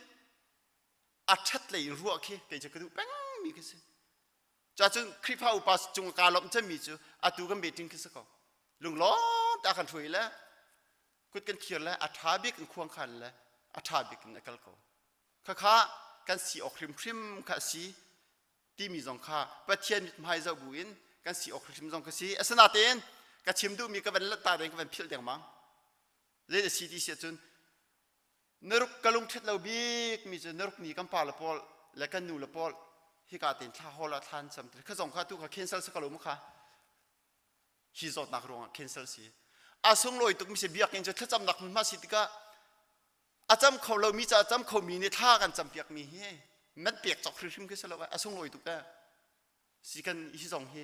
a ṭhat lei in ruah khi kei cu ka duh pengmi khi si. Cacun Khrihfa upa cung kaa lawmh cemmi cu atu kan meeting khi si ko. Lunglawm ta kan hruai le kut kan thir le a ṭha bik in khuang khan le A ṭha bik in a kal ko. Khakha kan si awk hrimhrim kha a si timi zong kha Pathian mithmai zoh bu in kan si awk hrimhrim zong ka si. Asinain ka chim duhmi ka van lanh ta deng ka van philh dengmang. Zei a si ti si ahcun naruk ka lungṭhat lo bik mi cu naruk ni kan pa le pawl le kan nu le pawl hika tein thla hall ah thla an cam kha zong kha tu kha cancel si ko lo mu kha hi zawtnak ruangah cancel si a sunglawi tuk mi si biakinn cu thlacamnak hmunhma si tikah a cam kho lo mi ca a cam kho mi nih thla kan campiak mi hi man pek cawk hrimhrim khi si lo a sunglawi tuk eh si kan hi zong hi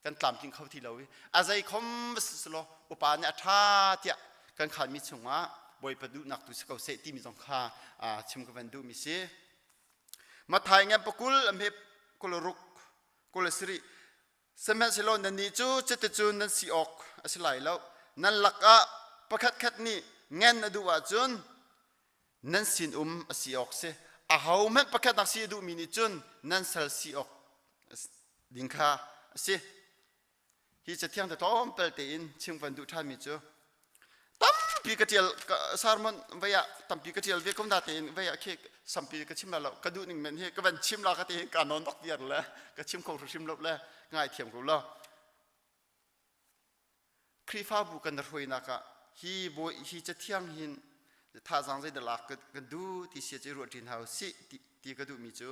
kan tlamtling kho ti lo i a zei khom si law upa nih a ṭha tiah kan khanmi chungah Bawipa duhnak tu si ko seh timi zong kha chim ka van duhmi si. Mathai ngan pakul a hme kul ruk kul sarih sihmanhsehlaw nannih cu cuticun nan si awk a si lai lo nan lakah pakhat khat nih ngan a duh ahcun nan sinum a si awk si ahohmanh pakhatnak si a duhmi nih cun nan sal si awk ding kha a si hi cathiang te tlawmpal tein chim van duh ṭhanmi cu tampi ka ṭial sermon vei ah tampi ka ṭial ve ko na tein vei ah khi sampi ka chim la lo ka duh ning men hi ka van chim la ka te ka non bak viar le ka chim kho hrim lo le ngai thiam ko lo Khrihfabu kan hruainak ah hi bawi hi cathiang hin thazaang zeidah lak kan duh ti sia cu ruah ṭin hau sih ti ka duhmi cu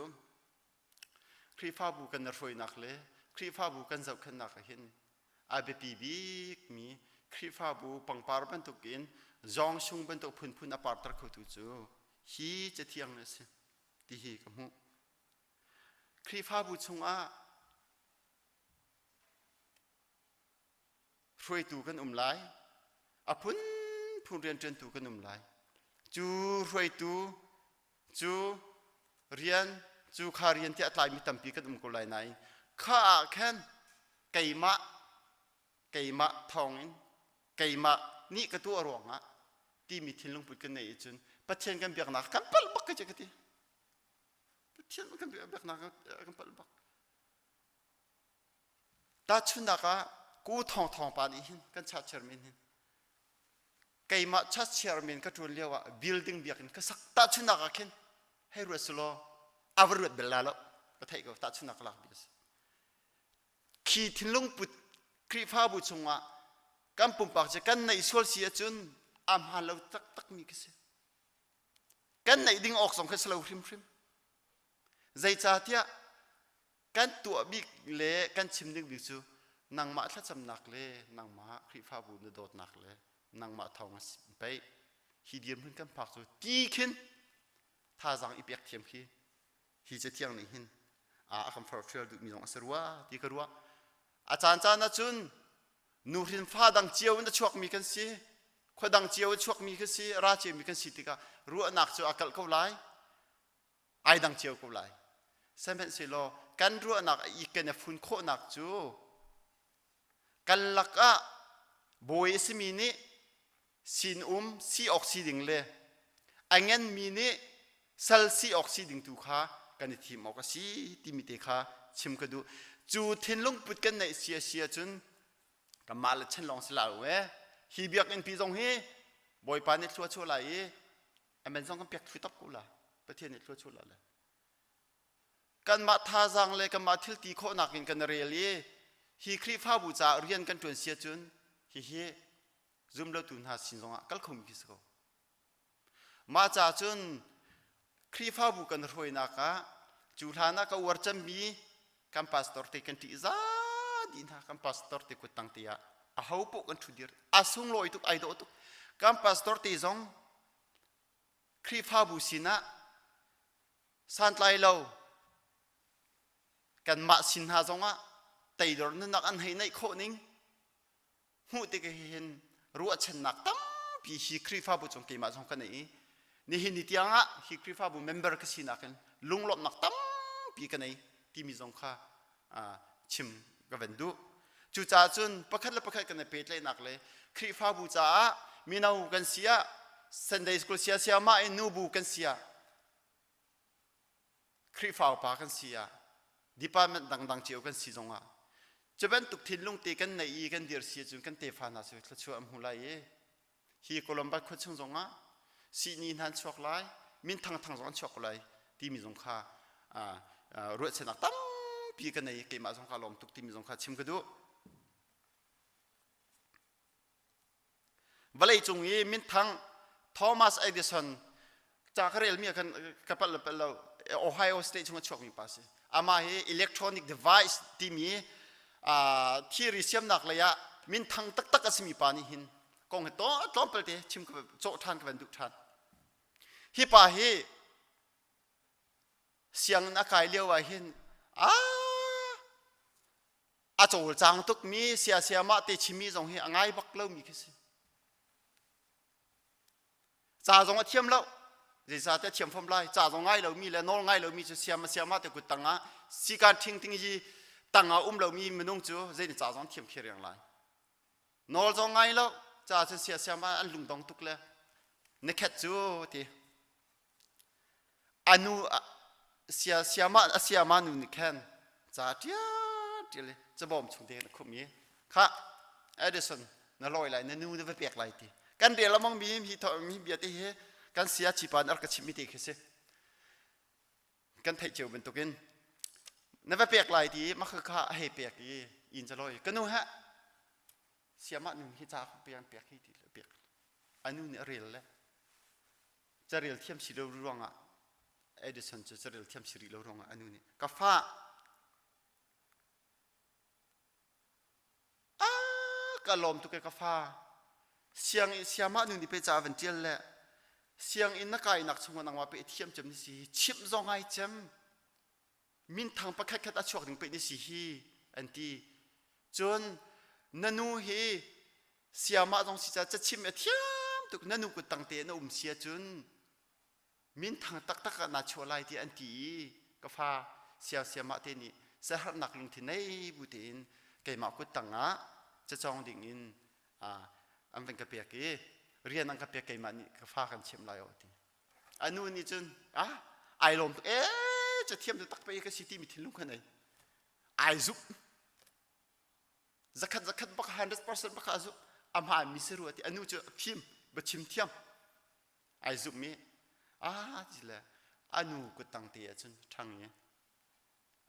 Khrihfabu kan hruainak le Khrihfabu kan zohkhenhnak ah hin a biapi bikmi Khrihfabu pangpar bantukin zawng sung bantuk phunphun a parter khotu cu hi cathiang a si ti hi ka hmuh. Khrihfabu chungah Hruaitu kan um lai. A phunphun rianṭuantu kan um lai. Cu hruaitu cu rian cu kha rian tiah a tlaimi tampi kan um ko lai nain kha ah khan keimah keimah thawngin keimah nih ka tuah ruangah timi thinlung put kan neih ahcun Pathian kan biaknak kan palh bak ka ti ka ti. Pathian kan biaknak kan palh bak. Tahchunhnak ah Ku Thawng Thawng pa nih hin kan church chairman hin keimah church chairman ka ṭuan lio ah building biakinn ka sak tahchunhnak ah khin hei ruat sulaw a va ruat bel la lo ka theih ko tahchunhnak ka lak bik a si khi thinlung put Khrihfabu chungah kan pumpak cu kan neih sual si ahcun a hmaan lo taktakmi ka si kan neih ding awk zong kha si lo hrimhrim zeicahtiah kan tuah bik le kan chim ding bik cu nangmah thlacamnak le nangmah Khrihfabu na dawtnak le nangmah thawng a pei hi dirhmun kan phak cu ti khin thazaang i pek thiam khi hi cathiang nih hin a kan forhfial duhmi zong a si rua ti ka ruah a caan caan ahcun nuhrin fa dang cio in a chuakmi kan si khua dang cio a chuakmi kan si ra ciomi kan si tikah ruahnak cu a kalh ko lai ai dang cio ko lai sihmanhsehlaw kan ruahnak a i kan a fun khawhnak cu kan lakah bawi a simi nih sinum si awk si ding le a ngenmi nih sal si awk si ding tu kha kan i thim awk a si timi te kha chim ka duh cu thinlung put kan neih sia sia cun kanmah le chan lawng si la u e hi biakinn pi zong hi bawipa nih thlua chuah lai i amen zong kan pek thlu tak ko la pathian nih thlua chuah la le kanmah thazaang le kanmah thil ti khawhnak in kan rel i hi Khrihfabu caah rian kan ṭuan sia cun hihi zumlotu hna sin zongah kal khomi khi si ko mah ca cun Khrihfabu kan hruainak ah cu hlan ah ka uar cemmi kan pastor te kan ṭih za dih hna kan pastor te kut tang te ah a ho poh kan ṭhu dir a sunglawi tuk ai dawh tuk kan pastor te zong Khrihfabu sinah santlai lo kanmah sin hna zongah teidor nunnak an hei neih khawh ning hmuh tik hin ruahchannak tampi hi Khrihfabu cung keimah zong ka nei i nihin ni tiang ah hi Khrihfabu member ka sinak in lunglawmhnak tampi ka nei timi zong kha chim ka van duh. Cucaah cun pakhat le pakhat kan i pehtlaihnak le Khrihfabu caah mino kan si ah Sunday school sia sia mah in nubu kan si ah Khrihfa upa kan si ah department dangdang cio kan si zongah cu bantuk thinlung te kan neih i kan dir si ahcun kan tefa hna cu thluachuah an hmu lai i hi Columbus khua chung zongah. Sihni hna an chuak lai, min thangthang zong an chuak ko lai timi zong kha ruahchannak tampi ka nei keimah zong ka lawm tuk timi zong kha chim ka duh. Vawlei cung i minthang Thomas Edison ca ka relmi ah khan ka palh le palh lo Ohio State chung a chuakmi pa si. Amah hi electronic device timi thilri siamnak lei ah minthang taktak a simi pa nih hin kong hi to tlawmpal te chim ka cawh ṭhan ka van duh ṭhan. Hi pa hi sianginn a kai lio ah hin a a cawlcang tukmi sia mah te chimmi zong hi a ngai bak lomi khi si. Ca zong a thiam lo. Zeicahtiah a thiam fom lai. Ca zong ngai lomi le nawl ngai lomi cu siam a siam te kut tangah sikan ṭhing ting yi tangah um lomi minung cu zei nih ca zong thiam khi riang lai. Nawl zong ngai lo. Ca cu sia siam ah an lungdong tuk le na khet cu ti. Anu sia siama a siama nu nih khan ca ṭial ṭial i cabawm chung te khan a khumh i kha Edison na lawi lai na nu na va pek lai ti kan rel among mi hi mi bia te hi kan sia chipa nih a rak ka chimh mi te khi si kan theih cio bantukin na va pek lai ti mah kha a hei pek i inn ca lawi ka nu ha siamah nu hi ca pek pek hi ti pek anu nih a rel le Carel thiam si lo ruangah Edison cu carel thiam si rih lo ruangah a nu nih ka fa a ka lawm tuk e ka fa siang siamah nu nih pe ca van tial le sianginn na kainak chungah nangmah pe thiam cem ni si chimh zong ai cem minthang pakhat khat a chuak ding pe ni si hi an ti cun na nu hi siamah zong si ca cachim a thiam tuk na nu kut tang te na um sia cun minthang taktak ah naa chuah lai ti an ti i ka fa sia siamah te nih siaherhnak lungthin nei bu tein keimah kut tang ah cacawng ding in an van ka pek i rian an ka pek keimah nih ka fa kan chimh lai o ti anu nih cun ah ai lawm tuk ee cathiam cu tak pe ka si timi thinlung kha nei ai zumh zakhat zakhat bak 100% bak a zumh a hmaan mi si rua ti anu cu fim biachim thiam ai zumh mi ah ti le anu kuttang te ahcun ṭhang i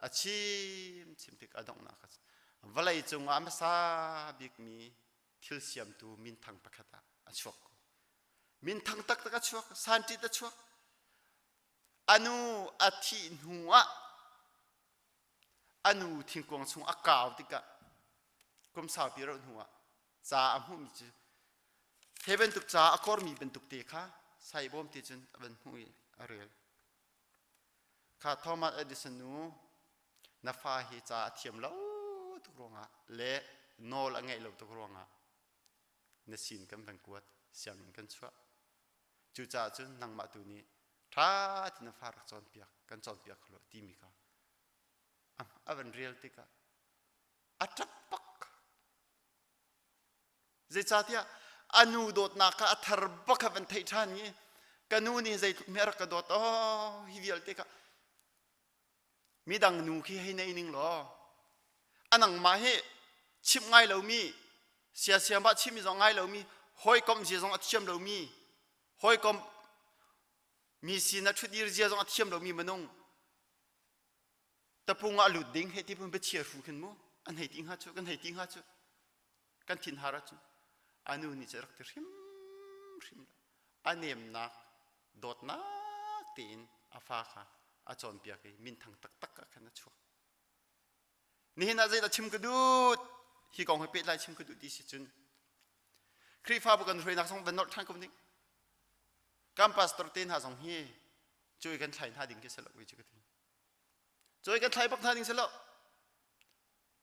a chim chim tik a donghnak ah vawlei cungah a hmasa bikmi thil siamtu minthang pakhat ah a chuak ko minthang taktak a chuak sanṭit a chuak anu a thih hnu ah a nu thingkuang chung a kau tikah kum saupi rauh hnu ah ca a hmuhmi cu he bantuk ca a kormi bantuk te kha saibawm te cun a van hmuh i a rel kha Thomas Edison nu na fa hi ca a thiam lo tuk ruangah le nawl a ngeih lo tuk ruangah na sin kan van kuat sianginn kan chuah cucaah cun nangmah tu nih ṭha ti na fa rak cawnpiak kan cawnpiak kho lo timi kha a van rel tikah a ṭap bak zeicahtiah a nu dawtnak kha a thar bak kha van theih ṭhan i ka nu nih zeitluk hme a rak ka dawt oh hi vialte kha midang nu khi hei nei ning law a nangmah hi chimh ngai lomi siasiam ah chimmi zong ngai lomi hawikom zia zong a thiam lomi hawikom mi sin a ṭhutdir zia zong a thiam lomi minung tapung ah lut ding hei ti pun biachia hru khin mu an hei ti hnga cu kan hei ti hnga cu kan thin har ahcun a nu nih cu rak ti hrim hrim lo a nemnak dawtnak tein a fa kha a cawnpiak i minthang taktak ah khan a chuak nihin ah zeidah chim ka duh hi kong he pehtlai chim ka duh ti si cun Khrihfabu kan hruainak zong van nolh ṭhan ko ning kan pastor te hna zong hi cuai kan thlai hna ding khi si lo cu ka ti cuai kan thlai bak hna ding si lo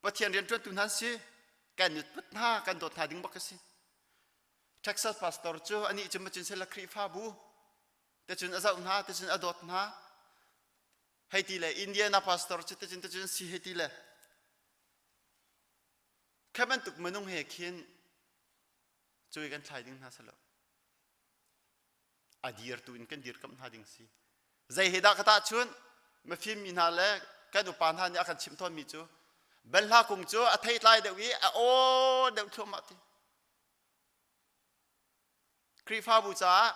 Pathian rian ṭuantu hna si kan nutput hna kan dawt hna ding bak si Texas pastor cu anih cu macun sela Khrihfabu te cun a zoh hna te cun a dawt hna hei ti le Indiana pastor cu te cun te cun si hei ti le kha bantuk minung he khin cuai kan thlai ding hna si lo a dirtu in kan dirkamh hna ding si zei he dah ka tahchunh mafim mi hna le kan upa hna nih a kan chimh tawnmi cu balhla kung cu a theitlai deuh i a aw deuh thluahmah ti Khrihfabu caah.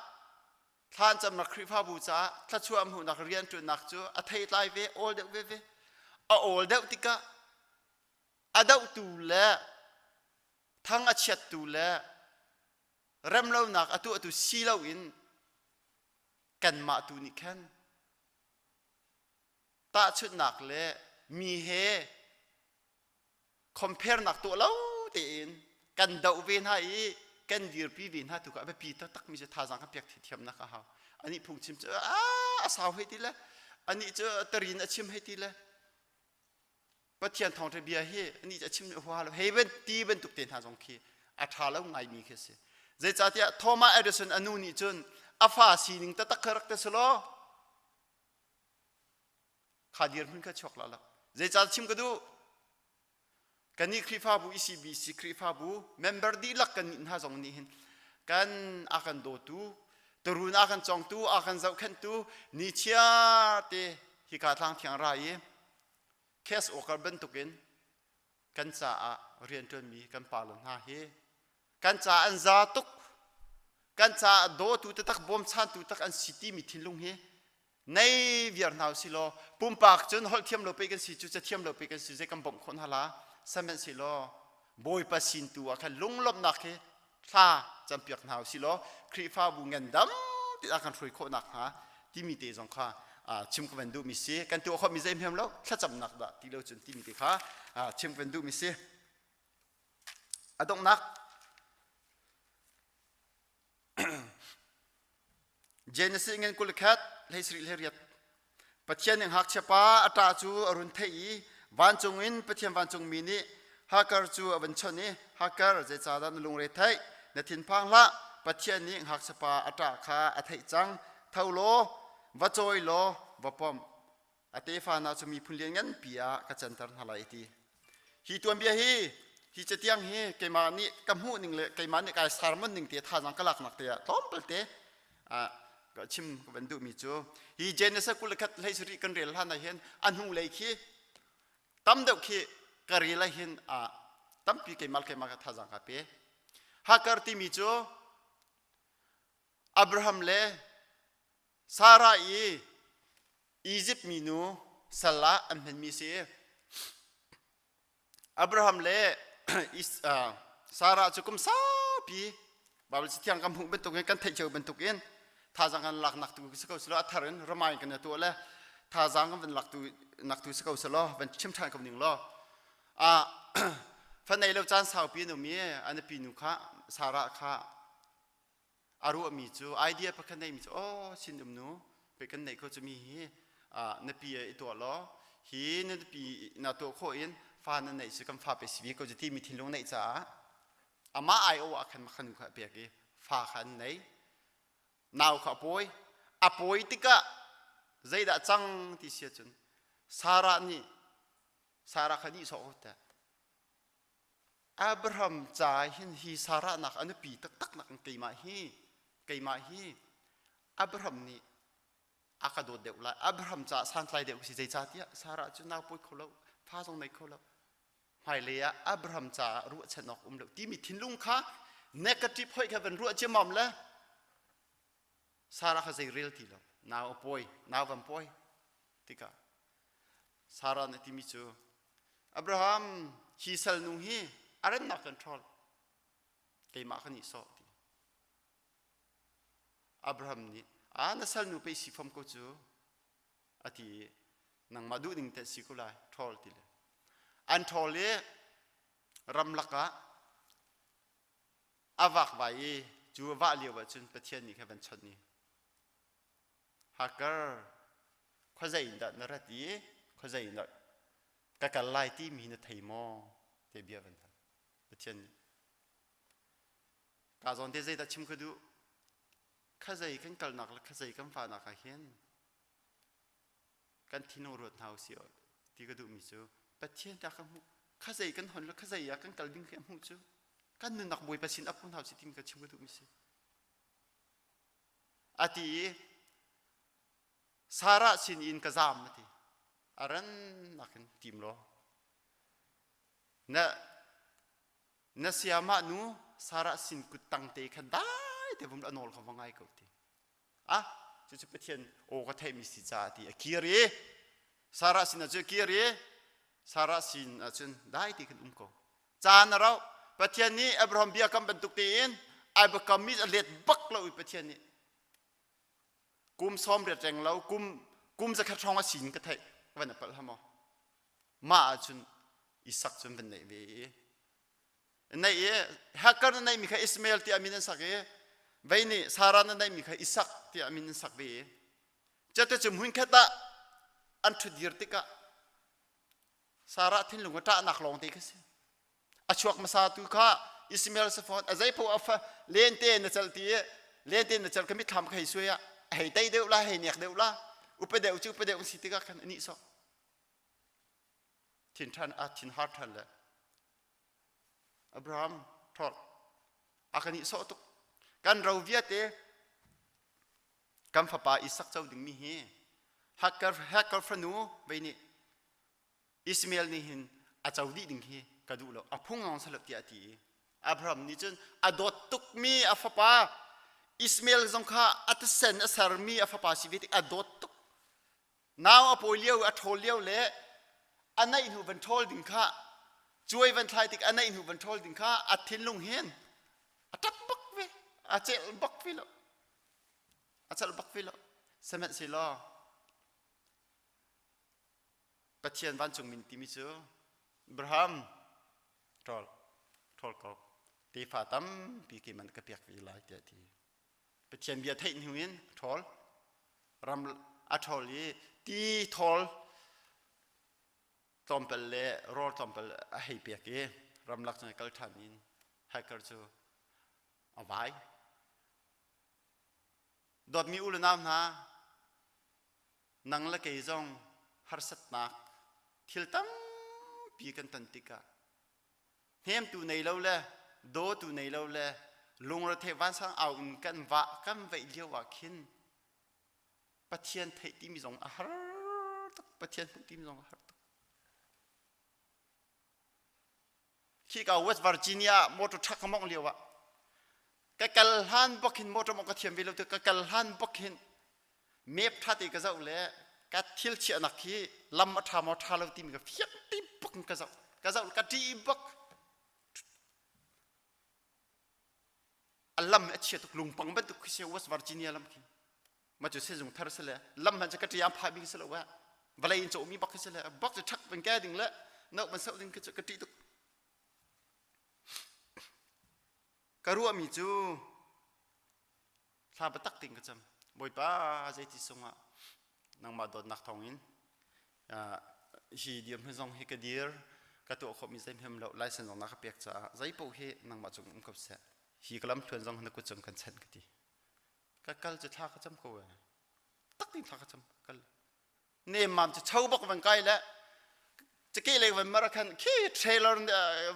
Thlan camnak Khrihfabu caah thluachuah hmuhnak rianṭuannak cu a theitlai ve, awl deuh veve. A awl deuh tikah a dohtu le thang a chiattu le remlonak a tuahtu si loin kanmah tu nih khan tahchunhnak le mi he compare nak tuah lo tein kan doh ve hna i kan dirpi ve hna tu kha a biapi taktak mi cu thazaang kan pek thiamnak a hau. Anih phungchim cu a sau hei ti le anih cu tarin a chim hei ti le Pathian thawngṭha bia hi anih cu a chim hua lo hei ban ti bantuk te hna zong khi a ṭha lo ngaimi khi a si. Zeicahtiah Thomas Edison a nu nih cun a fa sining taktak kha rak te selaw kha dirhmun kha chuak la lo. Zeicah chim ka duh? Kannih Khrihfabu ECBC Khrihfabu member dihlak kan nih hna zong nih hin kan a kan dawtu turun a kan congtu a kan zohkhenhtu nichiar te hika tlang thiang ra i case worker bantukin kan caah rianṭuanmi kan pa le hna hi kan caah an za tuk, kan caah dawtu taktak bawmchantu tak an si timi thinlung hi nei viar hna usih law pumpak cun holh thiam lo pe kan si cu ca thiam lo pe kan si zei kan bawmh khawh hna la. Sihmanhsehlaw Bawipa sin tu ah khan lunglawmhnak hi thla campiak hna usih law Khrihfabu ngandam ti ah kan hruai khawh nakhnga timi te zong kha chim ka van duhmi si. Kan tuah khawhmi zei hmem lo thlacamnak dah ti lo cun timi te kha chim ka van duhmi si. A donghnak, Genesis ngan 21 hlei 7 hlei 8. Pathian nih ngakchia pa a ṭah cu a run theih i vancung in Pathian vancungmi nih Hagar cu a van chawnh i, Hagar, zeicahdah na lungre theih? Na thinphang hlah. Pathian nih ngakchia pa a ṭah kha a theih cang. Tho law, va cawi law va pom. A tefa hna cu miphun lian nganpi ah ka canter hna lai, ti. Hi tuanbia hi, hi catiang hi keimah nih ka hmuh ning le keimah nih kai sermon ning te thazaang ka laknak te ah tlawmpal te ka chim ka van duhmi cu hi Genesis 21 hlei kan rel hlan ah hin a hnu lei khi tam deuh khi ka rel ah hin tampi keimah keimah ka thazaang ka pe. Hagar timi cu Abraham le Sarah i Izipt minu sal ah an hmanmi si. Abraham le Sarah cu kum saupi Bible Cathiang kan hmuh bantukin, kan theih cio bantukin, thazaang kan laknak tu si ko selaw a thar in remind kan tuah le thazaang kan van lak tu nak tu si ko selaw van chim ṭhan ko ning law fa nei lo caan saupi an um i an pi nu kha Sarah kha a ruahmi cu idea pakhat neihmi cu aw sin um nu pe kan neih ko cu mi hi na pi i tuah law hi na pi na tuah khawh in fa na neih cu kan fa pe si bi ko ti mi thinlung neih caah amah ai o ah khan makhan kha pek i fa kha an nei. Nau kha a pawi. A pawi tikah zeidah cang ti sia cun Sarah nih Sarah kha nih sawh ko teh. Abraham ca hin hi Sarah nak a nupi taktak nak keimah hi Abraham nih a ka dawt deuh lai, Abraham caah santlai deuh si, zeicahtiah Sarah cu nau pawi kho lo, fa zong nei kho lo, hmailei ah Abraham caah ruahchan awk um lo timi thinlung kha negative hoi kha van ruah ciammam le Sarah kha zei rel ti lo. Nau a pawi, nau van pawi tikah Sarah nih timi cu, Abraham, hi salnu hi a rennak kan ṭhawl, keimah ka nih sawh ti. Abraham nih, a na salnu pei si fom ko cu a ti i, nangmah duh ning te si ko lai, ṭhawl ti le an ṭhawl i ramlak ah a vakvai i cu a vah lio ah cun Pathian nih kha van chawnh i, Hagar, khuazei in dah na rat i khuazei in dah ka kal lai timi na thei maw? Te bia van hal Pathian nih. Ka zawn te zeidah chim ka duh? Khazei kan kalnak le khazei kan fahnak ah hin kan thinlung ruat hna usih ti ka duhmi cu Pathian ta ka hmuh, khazei kan hon le khazei ah kan kal ding khi a hmuh cu kan nunnak Bawipa sin ap hna usih timi ka chim ka duhmi si. A ti i Sarah sin in ka zaam a ti. A rannak in tim law na na siamah nu Sarah sin kut tang te kha dai te vum a nawl kha va ngai ko ti. Ah, cucu Pathian aw ka theihmi si caah ti a kir i Sarah sinah cu a kir i Sarah sin ahcun dai ti khan um ko. Caan a rauh. Pathian nih Abraham bia kam bantuk tein ai biakam mi a let bak lo i Pathian nih kum sawm riat reng lo kum kum zakhat hrawng a sin ka theih van a palh hamaw mah ahcun Isak cun van neih ve i neih i Hagar na neihmi kha Ismael tiah min an sak i vei nih Sarah na neihmi kha Isak tiah min an sak ve i cate cu hmunkhat ah an ṭhutdir tikah Sarah thinlung a ṭahnak lawng te kha si a chuak hmasa tu kha Ismael si fawn a zei poh a fa lente na cal ti i lente na cal ka mitthlam ka hei suai ah a hei tei deuh la hei nek deuh la upa deuh cu upa deuh si tikah khan a nih sok thin ṭhan a thin har ṭhan le Abraham thawk a kan i sawh tuk kan ro viate kan fapa Isak co dingmi hi Hagar Hagar fanu vei nih Ismael nih hin a co dih ding hi ka duh lo a phung lawng salo tiah a ti i Abraham nih cun a dawt tukmi a fapa Ismael zong kha a tisen a sermi a fapa si ve tik a dawt tuk Nau a pawi lio a ṭhawl lio le a naih hnu van ṭhawl ding kha cuai van thlai tik a naih hnu van ṭhawl ding kha a thinlung hin a ṭap bak ve a celh bak ve lo a celh bak ve lo sihmanhsehlaw Pathian vancung min timi cu Abraham ṭhawl ṭhawl ko tefa tampi keiman ka pek ve lai tiah a ti Pathian bia theih hnu in a ṭhawl ram a ṭhawl i ti thawl tlawmpal le rawl tlawmpal a hei pek i ramlak cun kal ṭhan in hacker cu a vai. Dawtmi u le nau hna, nang le kei zong harsatnak thil tampi kan ton tikah hnemtu nei lo le dawtu nei lo le lungrethei vansang au in kan vah kan veih lio ah khin Pathian theih timi zong a har tuk Pathian hmuh timi zong a har tuk khi ka West Virginia motor truck ka mong lio ah ka kal hlan bak hin motor mong ka thiam ve lo te ka kal hlan bak hin map tha te ka zoh le ka thil chiahnak hi lam a tha maw tha lo timi ka fiang ti bak in ka zoh ka zoh ka ṭih bak a lam a chia tuk lungpang bantuk khi si West Virginia lam khi ma cu sezung thar si le lam hman cu ka ṭi am phah bing si lo wa vawlei in cawhmi bak khi si le bak cu ṭhak ban ke ding le no ban soh ding khi cu ka ṭih tuk ka ruahmi cu Thla biatak tein ka cam. Bawipa zeiti sungah nangmah dawtnak thawngin hi dirhmun zong hi ka dir ka tuah khawhmi zeihmanh lo license zong na ka pek caah zei paoh hi nangmah cung um ko seh. Hi ka lamthluan zong na kut cung kan chanh ka ti. Ka kal cu thla ka cam ko e. Tak tein thla ka cam kal. Nemmam cu cho bak van kai le cake lei van mara khan khi trailer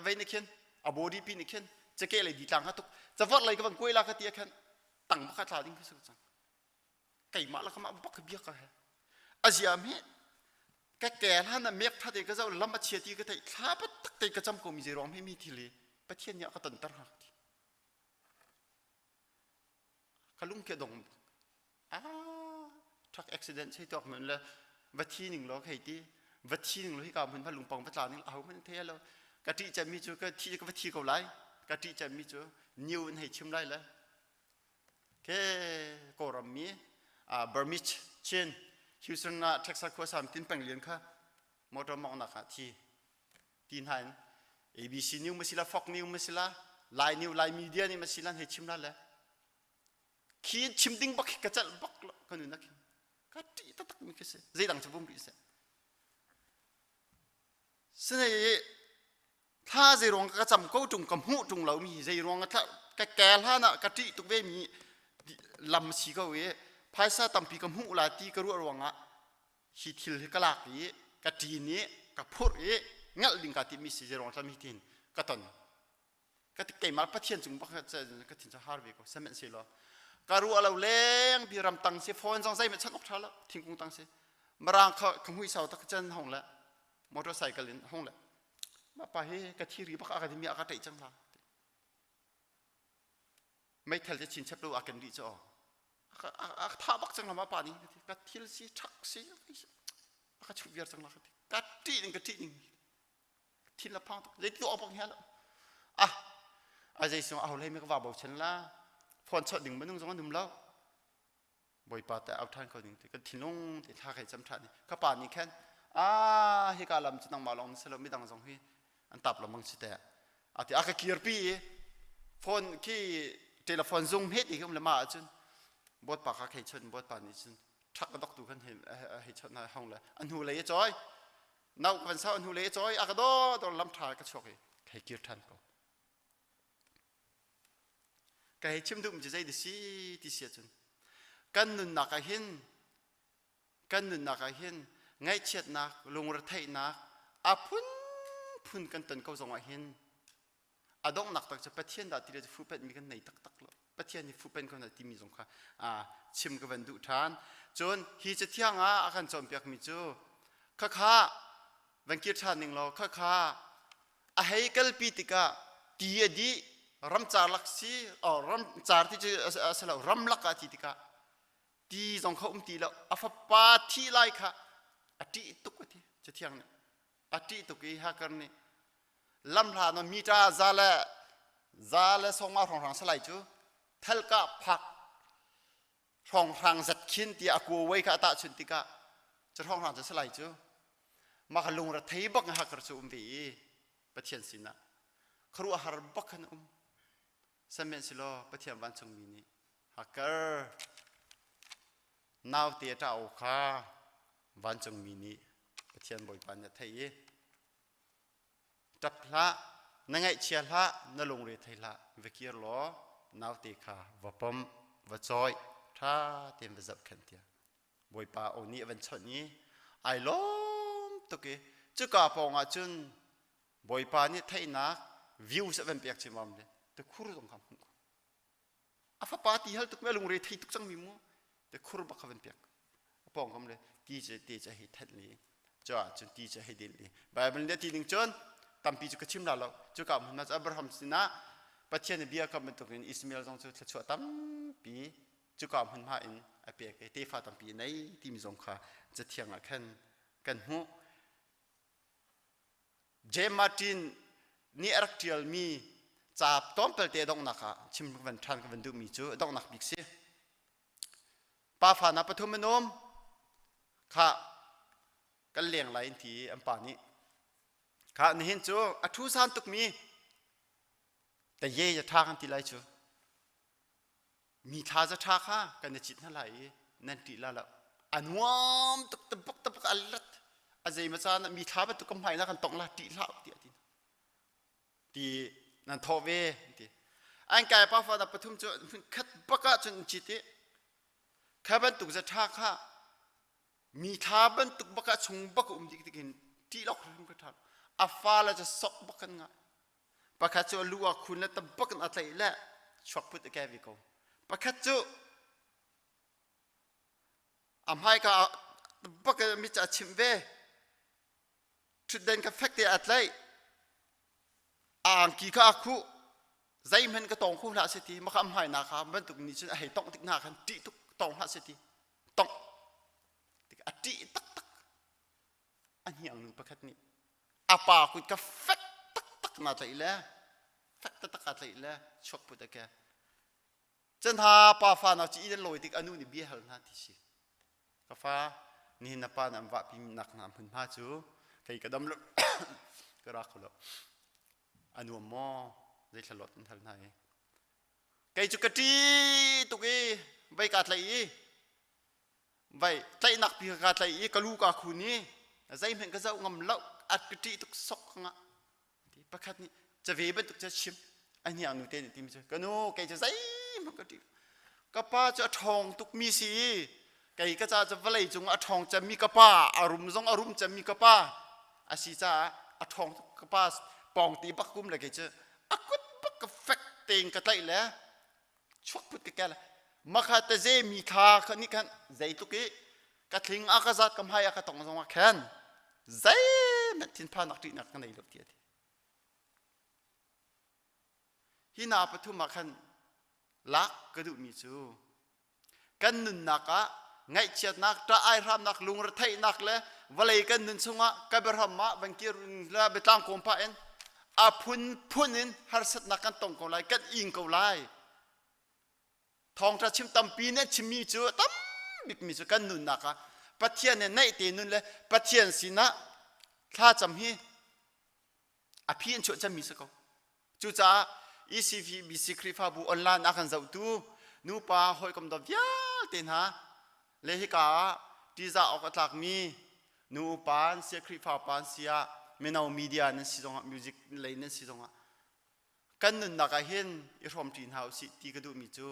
vei ni khin a body pi ni khin cake lei di tlang ha tuk cavor lei ka van kuai la ka ti khan tang baka tla ding ka su cang keimah la kama bak bia ka he azia mi ka ke hlan na mek tha te ka zau lam a chia ti ka thei thla pa tak te ka cham ko mi zei ruang mi mi thili pathian nih a ka ton tar ha ti ka lung ke dong ah truck accident chei tuak men le va thi ning lo khei ti va thi ning lo hi ka mun va lungpang va tla ning aho man the lo ka ṭih cem mi cu ka thi ka va thi ko lai ka ṭih cem mi cu new in hei chim lai le ke kawlram mi Burmese Chin Houston ah Texas khua sam tin peng lian kha motor mong nak ah thi ti hna in ABC new masila Fox new masila Lai new Lai media nih masila hei chim la le khi chim ding bak ka celh bak lo ka nun nak ka ṭih taktak mi khi si zeidang cu vum rih seh sinai thla zei ruang ka cam ko ṭung ka hmuh ṭung lo mi zei ruang ka ka ke hlan ah ka ṭih tuk ve mi lam si ko i phaisa tampi ka hmuh la ti ka ruah ruangah hi thil hi ka lak i ka ṭin i ka phurh i ngalh ding ka ti mi si zei ruang tlam hi tin ka ton ka keimah pathian cung bak ka thin cu har ve ko sihmanhsehlaw ka ruah lo leng bi ram tang si phone zong zeihmanh chan ok tha lo thingkung tang si marang kha ka hmui sau tak chan hong le motorcycle in hong le ma pa hi ka thiri bak aka dimi aka ṭeih cang la meithal te chin chep lo akan rih cho. A tha bak cang lama pa nih ka thil si ṭhak si a ka chuh viar cang la ka ti. Ka ṭih ning ka ṭih ning thin la phang tuk zei ti awk bak hian ah a zei sung a ho hlei mi ka va bochan la phone chawt ding minung zong an um lo bawipa te au than ko ding ti kan thinlung te thla kai cam than ka pa nih khan a hi ka lam cu nangmah lawng si lo midang zong hi an tap lo mang si te ati a ka kirpi i phone khi telephone zung he ti khi um le ma ahcun bot pa kha khei chon bot pa nih cun thak ka dok tu khan hei chon na hong le a hnu lei a choi nau kan sau hnu lei a choi a ka do do lam tha ka chuak i khei kir than ko Ka hei chim duhmi cu zei si ti si ahcun kan nunnak ah hin kan nunnak ah hin ngaihchiatnak lungretheihnak a phunphun kan ton ko zongah hin a donghnak tak cu Pathian dah ti le fuhpenhmi kan nei taktak lo Pathian nih fuhpenh ko na timi zong kha chim ka van duh ṭhan cun hi cathiang ah a kan cawnpiakmi cu khakha van kir ṭhan ning law khakha a hei kalpi tikah ti a dih ramcar lak si oh ramcar ti cu a si lo ramlak ah ti tikah ti zong kha um ti lo a fapa thi lai kha a ṭih tuk a ti cathiang nih a ṭih tuk i hakar nih lamhla na mita za le za le sawma hrawnghrang salai cu thalka phak hrawnghrang zat khin tiah a kuawei kha a tahchunh tikah cu hrawnghrang cu salai cu mah lungre thei bak in hakar cu um ve i Pathian sinah khuaruahhar bak khan um sihmanhsehlaw Pathian vancungmi nih hakar naute a ṭah aw kha vancungmi nih Pathian Bawipa nih a theih i ṭap hlah na ngaihchia hlah na lungre thei hlah va kir law naute kha va pom va cawi ṭha tein va zohkhenh tiah Bawipa aw nih a van chawnh i ai lawm tuk i cuka pawng ah cun Bawipa nih theihnak views a van pek cimam le tikhur zong kha hmuh a fapa ti hal tuk me lungre thei tuk cang mi mu tikhur bak kha van pek a pawng kam le ti ce te ce hei that li cho ah cun ti ce hei din li Bible nih ti ding cun tampi cu ka chim la lo cuka hmun ah Abraham sinah Pathian bia kam bantukin Ismael zong cu thluachuah tampi cuka hmunhma in a pek i tefa tampi a nei timi zong kha cathiang ah khan kan hmuh. James Martin nih a rak ṭialmi ca tlawmpalte donghnak ah chim van ṭhan ka van duhmi cu donghnak bik si. Pa fa na pathum an um kha kan leng lai in ti an pa nih kha nihin cu a ṭhu san tukmi ta ye ya ṭha kan ti lai cu Mi thla za ṭha kha kan i cit hna lai i nan ṭih la lo. A nuam tuk tabak tabak a lat. A zei ma caan ah mi thla bantuk ka hmai na kan tong la ṭih hlah tiah ti. Ti nan thawh ve ti. An kai pa fa na pathum cu khat bak ah cun cit i kha bantuk za ṭha kha mi thla bantuk bak ah chung bak um dik tikin ṭih lok hrim ka ṭha. A fa le cu sok bak kan ngah. Pakhat cu a lu ah khun le tabak in a tlaih le chuak put a ke ve ko. Pakhat cu a hmaika ah tabak in mit a chimh ve. Ṭhutden kha fek te a tlaih. A angki kha a khuh. Zeihmanh ka tawng kho hlah seh ti maka hmai na kha bantuk nih cun a hei tongh tik hna khan ṭih tuk tawng hlah seh ti tongh tik a ṭih taktak a hniangnu pakhat nih a pa kut ka fek taktak na tlaih le fek taktak aa tlaih le chuak put a ke cun ha pa fa na ci in lawi tik anu nih bia hal hna ti si ka fa nihin na pa na an vahpi nak hna hmun hma cu kei ka dam lo ka ra kho lo a nuam maw zei thlalot an hal hna i kei cu ka ṭi tuk i vei kaa tlaih i vai tlaihnak pi ka tlaih i ka lu ka khun i zeihmanh ka zoh ngam lo at ka ṭih tuk sok nga ti pakhat nih cave bantuk cu chim a hniang nu te nih timi cu ka nu kei cu zeihmanh ka ṭih ka pa cu a ṭhawng tuk mi si i kei ka ca cu vawlei cung a ṭhawng cemmi ka pa a rum zong a rum cemmi ka pa a si caah a ṭhawng tuk ka pa pawng ti bak kum le kei cu a kut bak ka fek tein ka tlaih le chuak put ka kel makha te ze mi kha kha nih khan zeitluk i ka thling a ka zat ka hmai a ka tong zong ah khan zeihmanh thinphannak ṭihnak ka nei lo ti a ti hi na pathum ah khan lak ka duhmi cu. Kan nunnak ah ngaihchiatnak, ṭah aihramnak, lungretheihnak le vawlei kan nun chungah ka biahram ah van kir la biatlang kawm pah in a phunphun in harsatnak kan tong ko lai, kan ing ko lai. Thawngṭha chim tampi nih an chimmi cu tam bikmi cu kan nunnak ah Pathian he naih te nun le Pathian sinah thlacam hi a phi an chuah cemmi si ko. Cucaah ECVBC Khrihfabu online a kan zohtu nupa hawikom dawt vialte hna le hika ah ṭihzah awk a tlakmi nu upa an si Khrihfa upa an si ah mino media nan si zongah music lei nan si zongah kan nunnak ah hin i hrawmṭi hna usih ti ka duhmi cu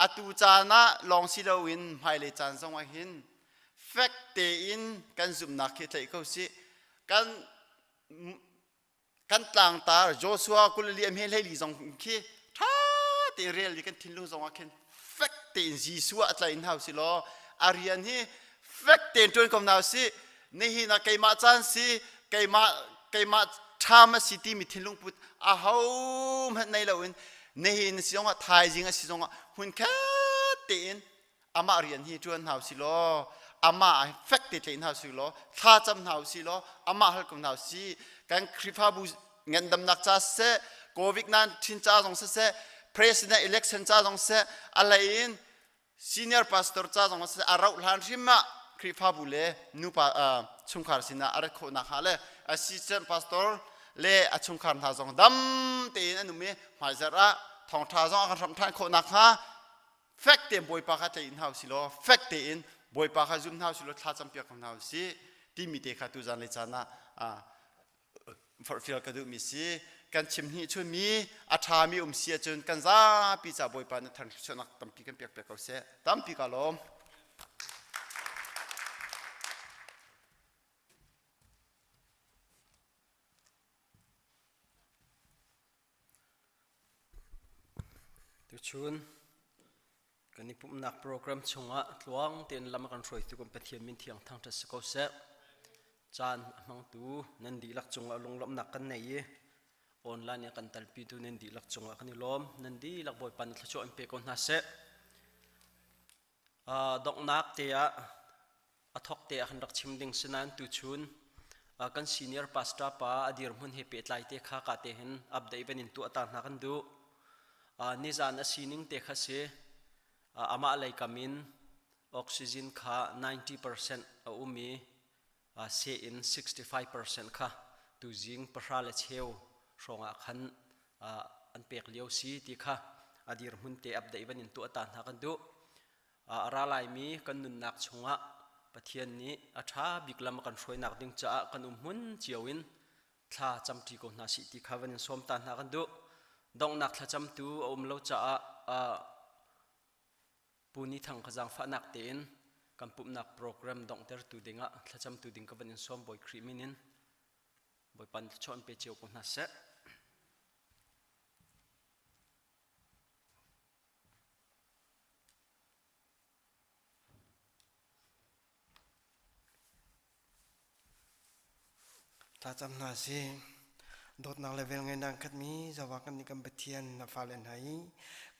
atu caan ah lawng si loin hmailei caan zong ah hin fek tein kan zumhnak hi tlaih ko sih. Kan kan tlangtar Joshua 22 a hme 14 zong khi ṭha tein rel i kan thinlung zong ah khin fek tein Jesuh ah tlaih hna usih law a rian hi fek tein ṭuan ko hna usih. Nihin ah keimah caan si, keimah keimah ṭham a si timi thinlung put ahohmanh nei loin nihin a si zongah thaizing a si zongah hmunkhat tein amah rian hi ṭuan hna usih law amah fek te tlaih hna usih law thlacam hna usih law amah hal ko hna usih. Kan Khrihfabu ngandamnak ca siseh, COVID-19 ca zong siseh, president election ca zong siseh, a hlei in senior pastor ca zong a rauh hlan hrim ah Khrihfabu le nupa chungkhar sinah a rat khawh nakhnga le assistant pastor le a chungkhar hna zong dam tein an um i hmaizarh ah thawngṭha zong a kan hramh ṭhan khawh nakhnga fek tein Bawipa kha tlaih hna usih law fek tein Bawipa kha zum hna usih law thla campiak ko hna usih timi te kha tuzan le caan ah forhfial ka duhmi si. Kan chim hnih chunmi a ṭhami um si ahcun kan zapi ca Bawipa na thang thluachuahnak tampi kan pek piak ko seh. Tampi ka lawm. Tuchun kan i pumhnak program chungah tluang tein lam a kan hruaitu kan Pathian min thiang thangṭhat si ko seh. Caan a hmangtu nan dihlak cungah lunglawmhnak kan nei i online in a kan talpitu nan dihlak cungah kan i lawm. Nan dihlak Bawipa nih thluachuah in pe ko hna seh. Donghnak te ah a thawk te ah kan rak chim ding si nain tuchun kan senior pastor pa a dirhmun he pehtlai te kha ka te hin update van in tuah ta hna kan duh. Nizan a sining te kha si amah lei kam in oxygen kha 90% a um i seh in 65% kha tuzing pahra le cheu hrawng ah khan an pek lio si ti kha a dirhmun te update van in tuah ta hna kan duh. A ra laimi kan nunnak chungah Pathian nih a ṭha bik lam a kan hruainak ding caah kan um hmun cio in thla camṭi ko hna sih ti kha van in sawm ta hna kan duh. Donghnak thlacamtu a um lo caah Pu Ni Thang kha zaangfahnak tein kan pumhnak program donghtertu dingah thlacamtu ding ka van in sawm. Bawi Khrih min in Bawipa nih thluachuah in pe cio ko hna seh. Thlacam hna sih. Dawtnak le velngeihnak khatmi Jehovah kan nih kan Pathian na fale hna i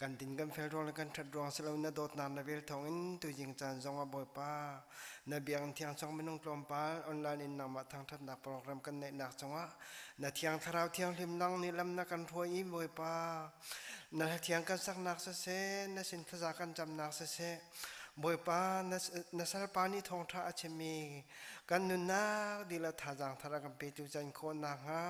kan din kan fel ruang le kan ṭhat ruang si lo na dawtnak na vel thawngin tuzing caan zongah Bawipa na biakinn thiang chung minung tlawmpal online in nangmah thangṭhatnak program kan neihnak cungah na thiang thlarau thianghlim nang nih lam na kan hruai i Bawipa na hla thiang kan saknak siseh na sin thlaza kan camnak siseh Bawipa na salpa nih thawngṭha a chimmi kan nunnak dihlak thazaang thar a kan petu can khawh nakhnga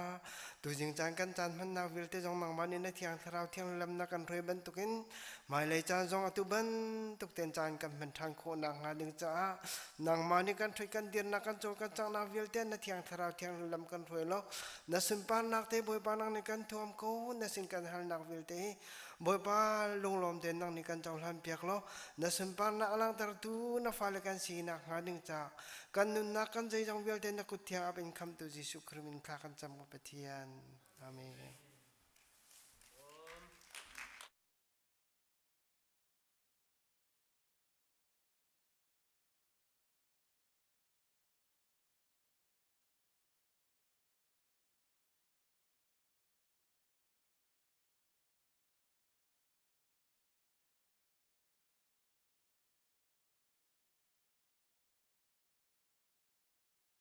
tuzing caan kan caan hmannak vialte zong nangmah nih na thiang thlarau thiang lam na kan hruai bantukin hmailei caan zong atu bantuk ten caan kan hman ṭhan khawh nakhnga ding caah nangmah nih kan hruai kan dirnak kan cawl kan canghnak vialte na thiang thlarau thiang lam kan hruai lo na sunparnak te Bawipa nang nih kan thuam ko na sin kan halnak vialte hi Bawipa lunglawm tein nang nih kan cohlan piak law na sunparnak a langhtertu na fale kan si nakhnga ding caah kan nunnak kan zeizong vialte na kut thiang ap in khamtu Jesuh Khrih min thla kan cam ko Pathian. Amen.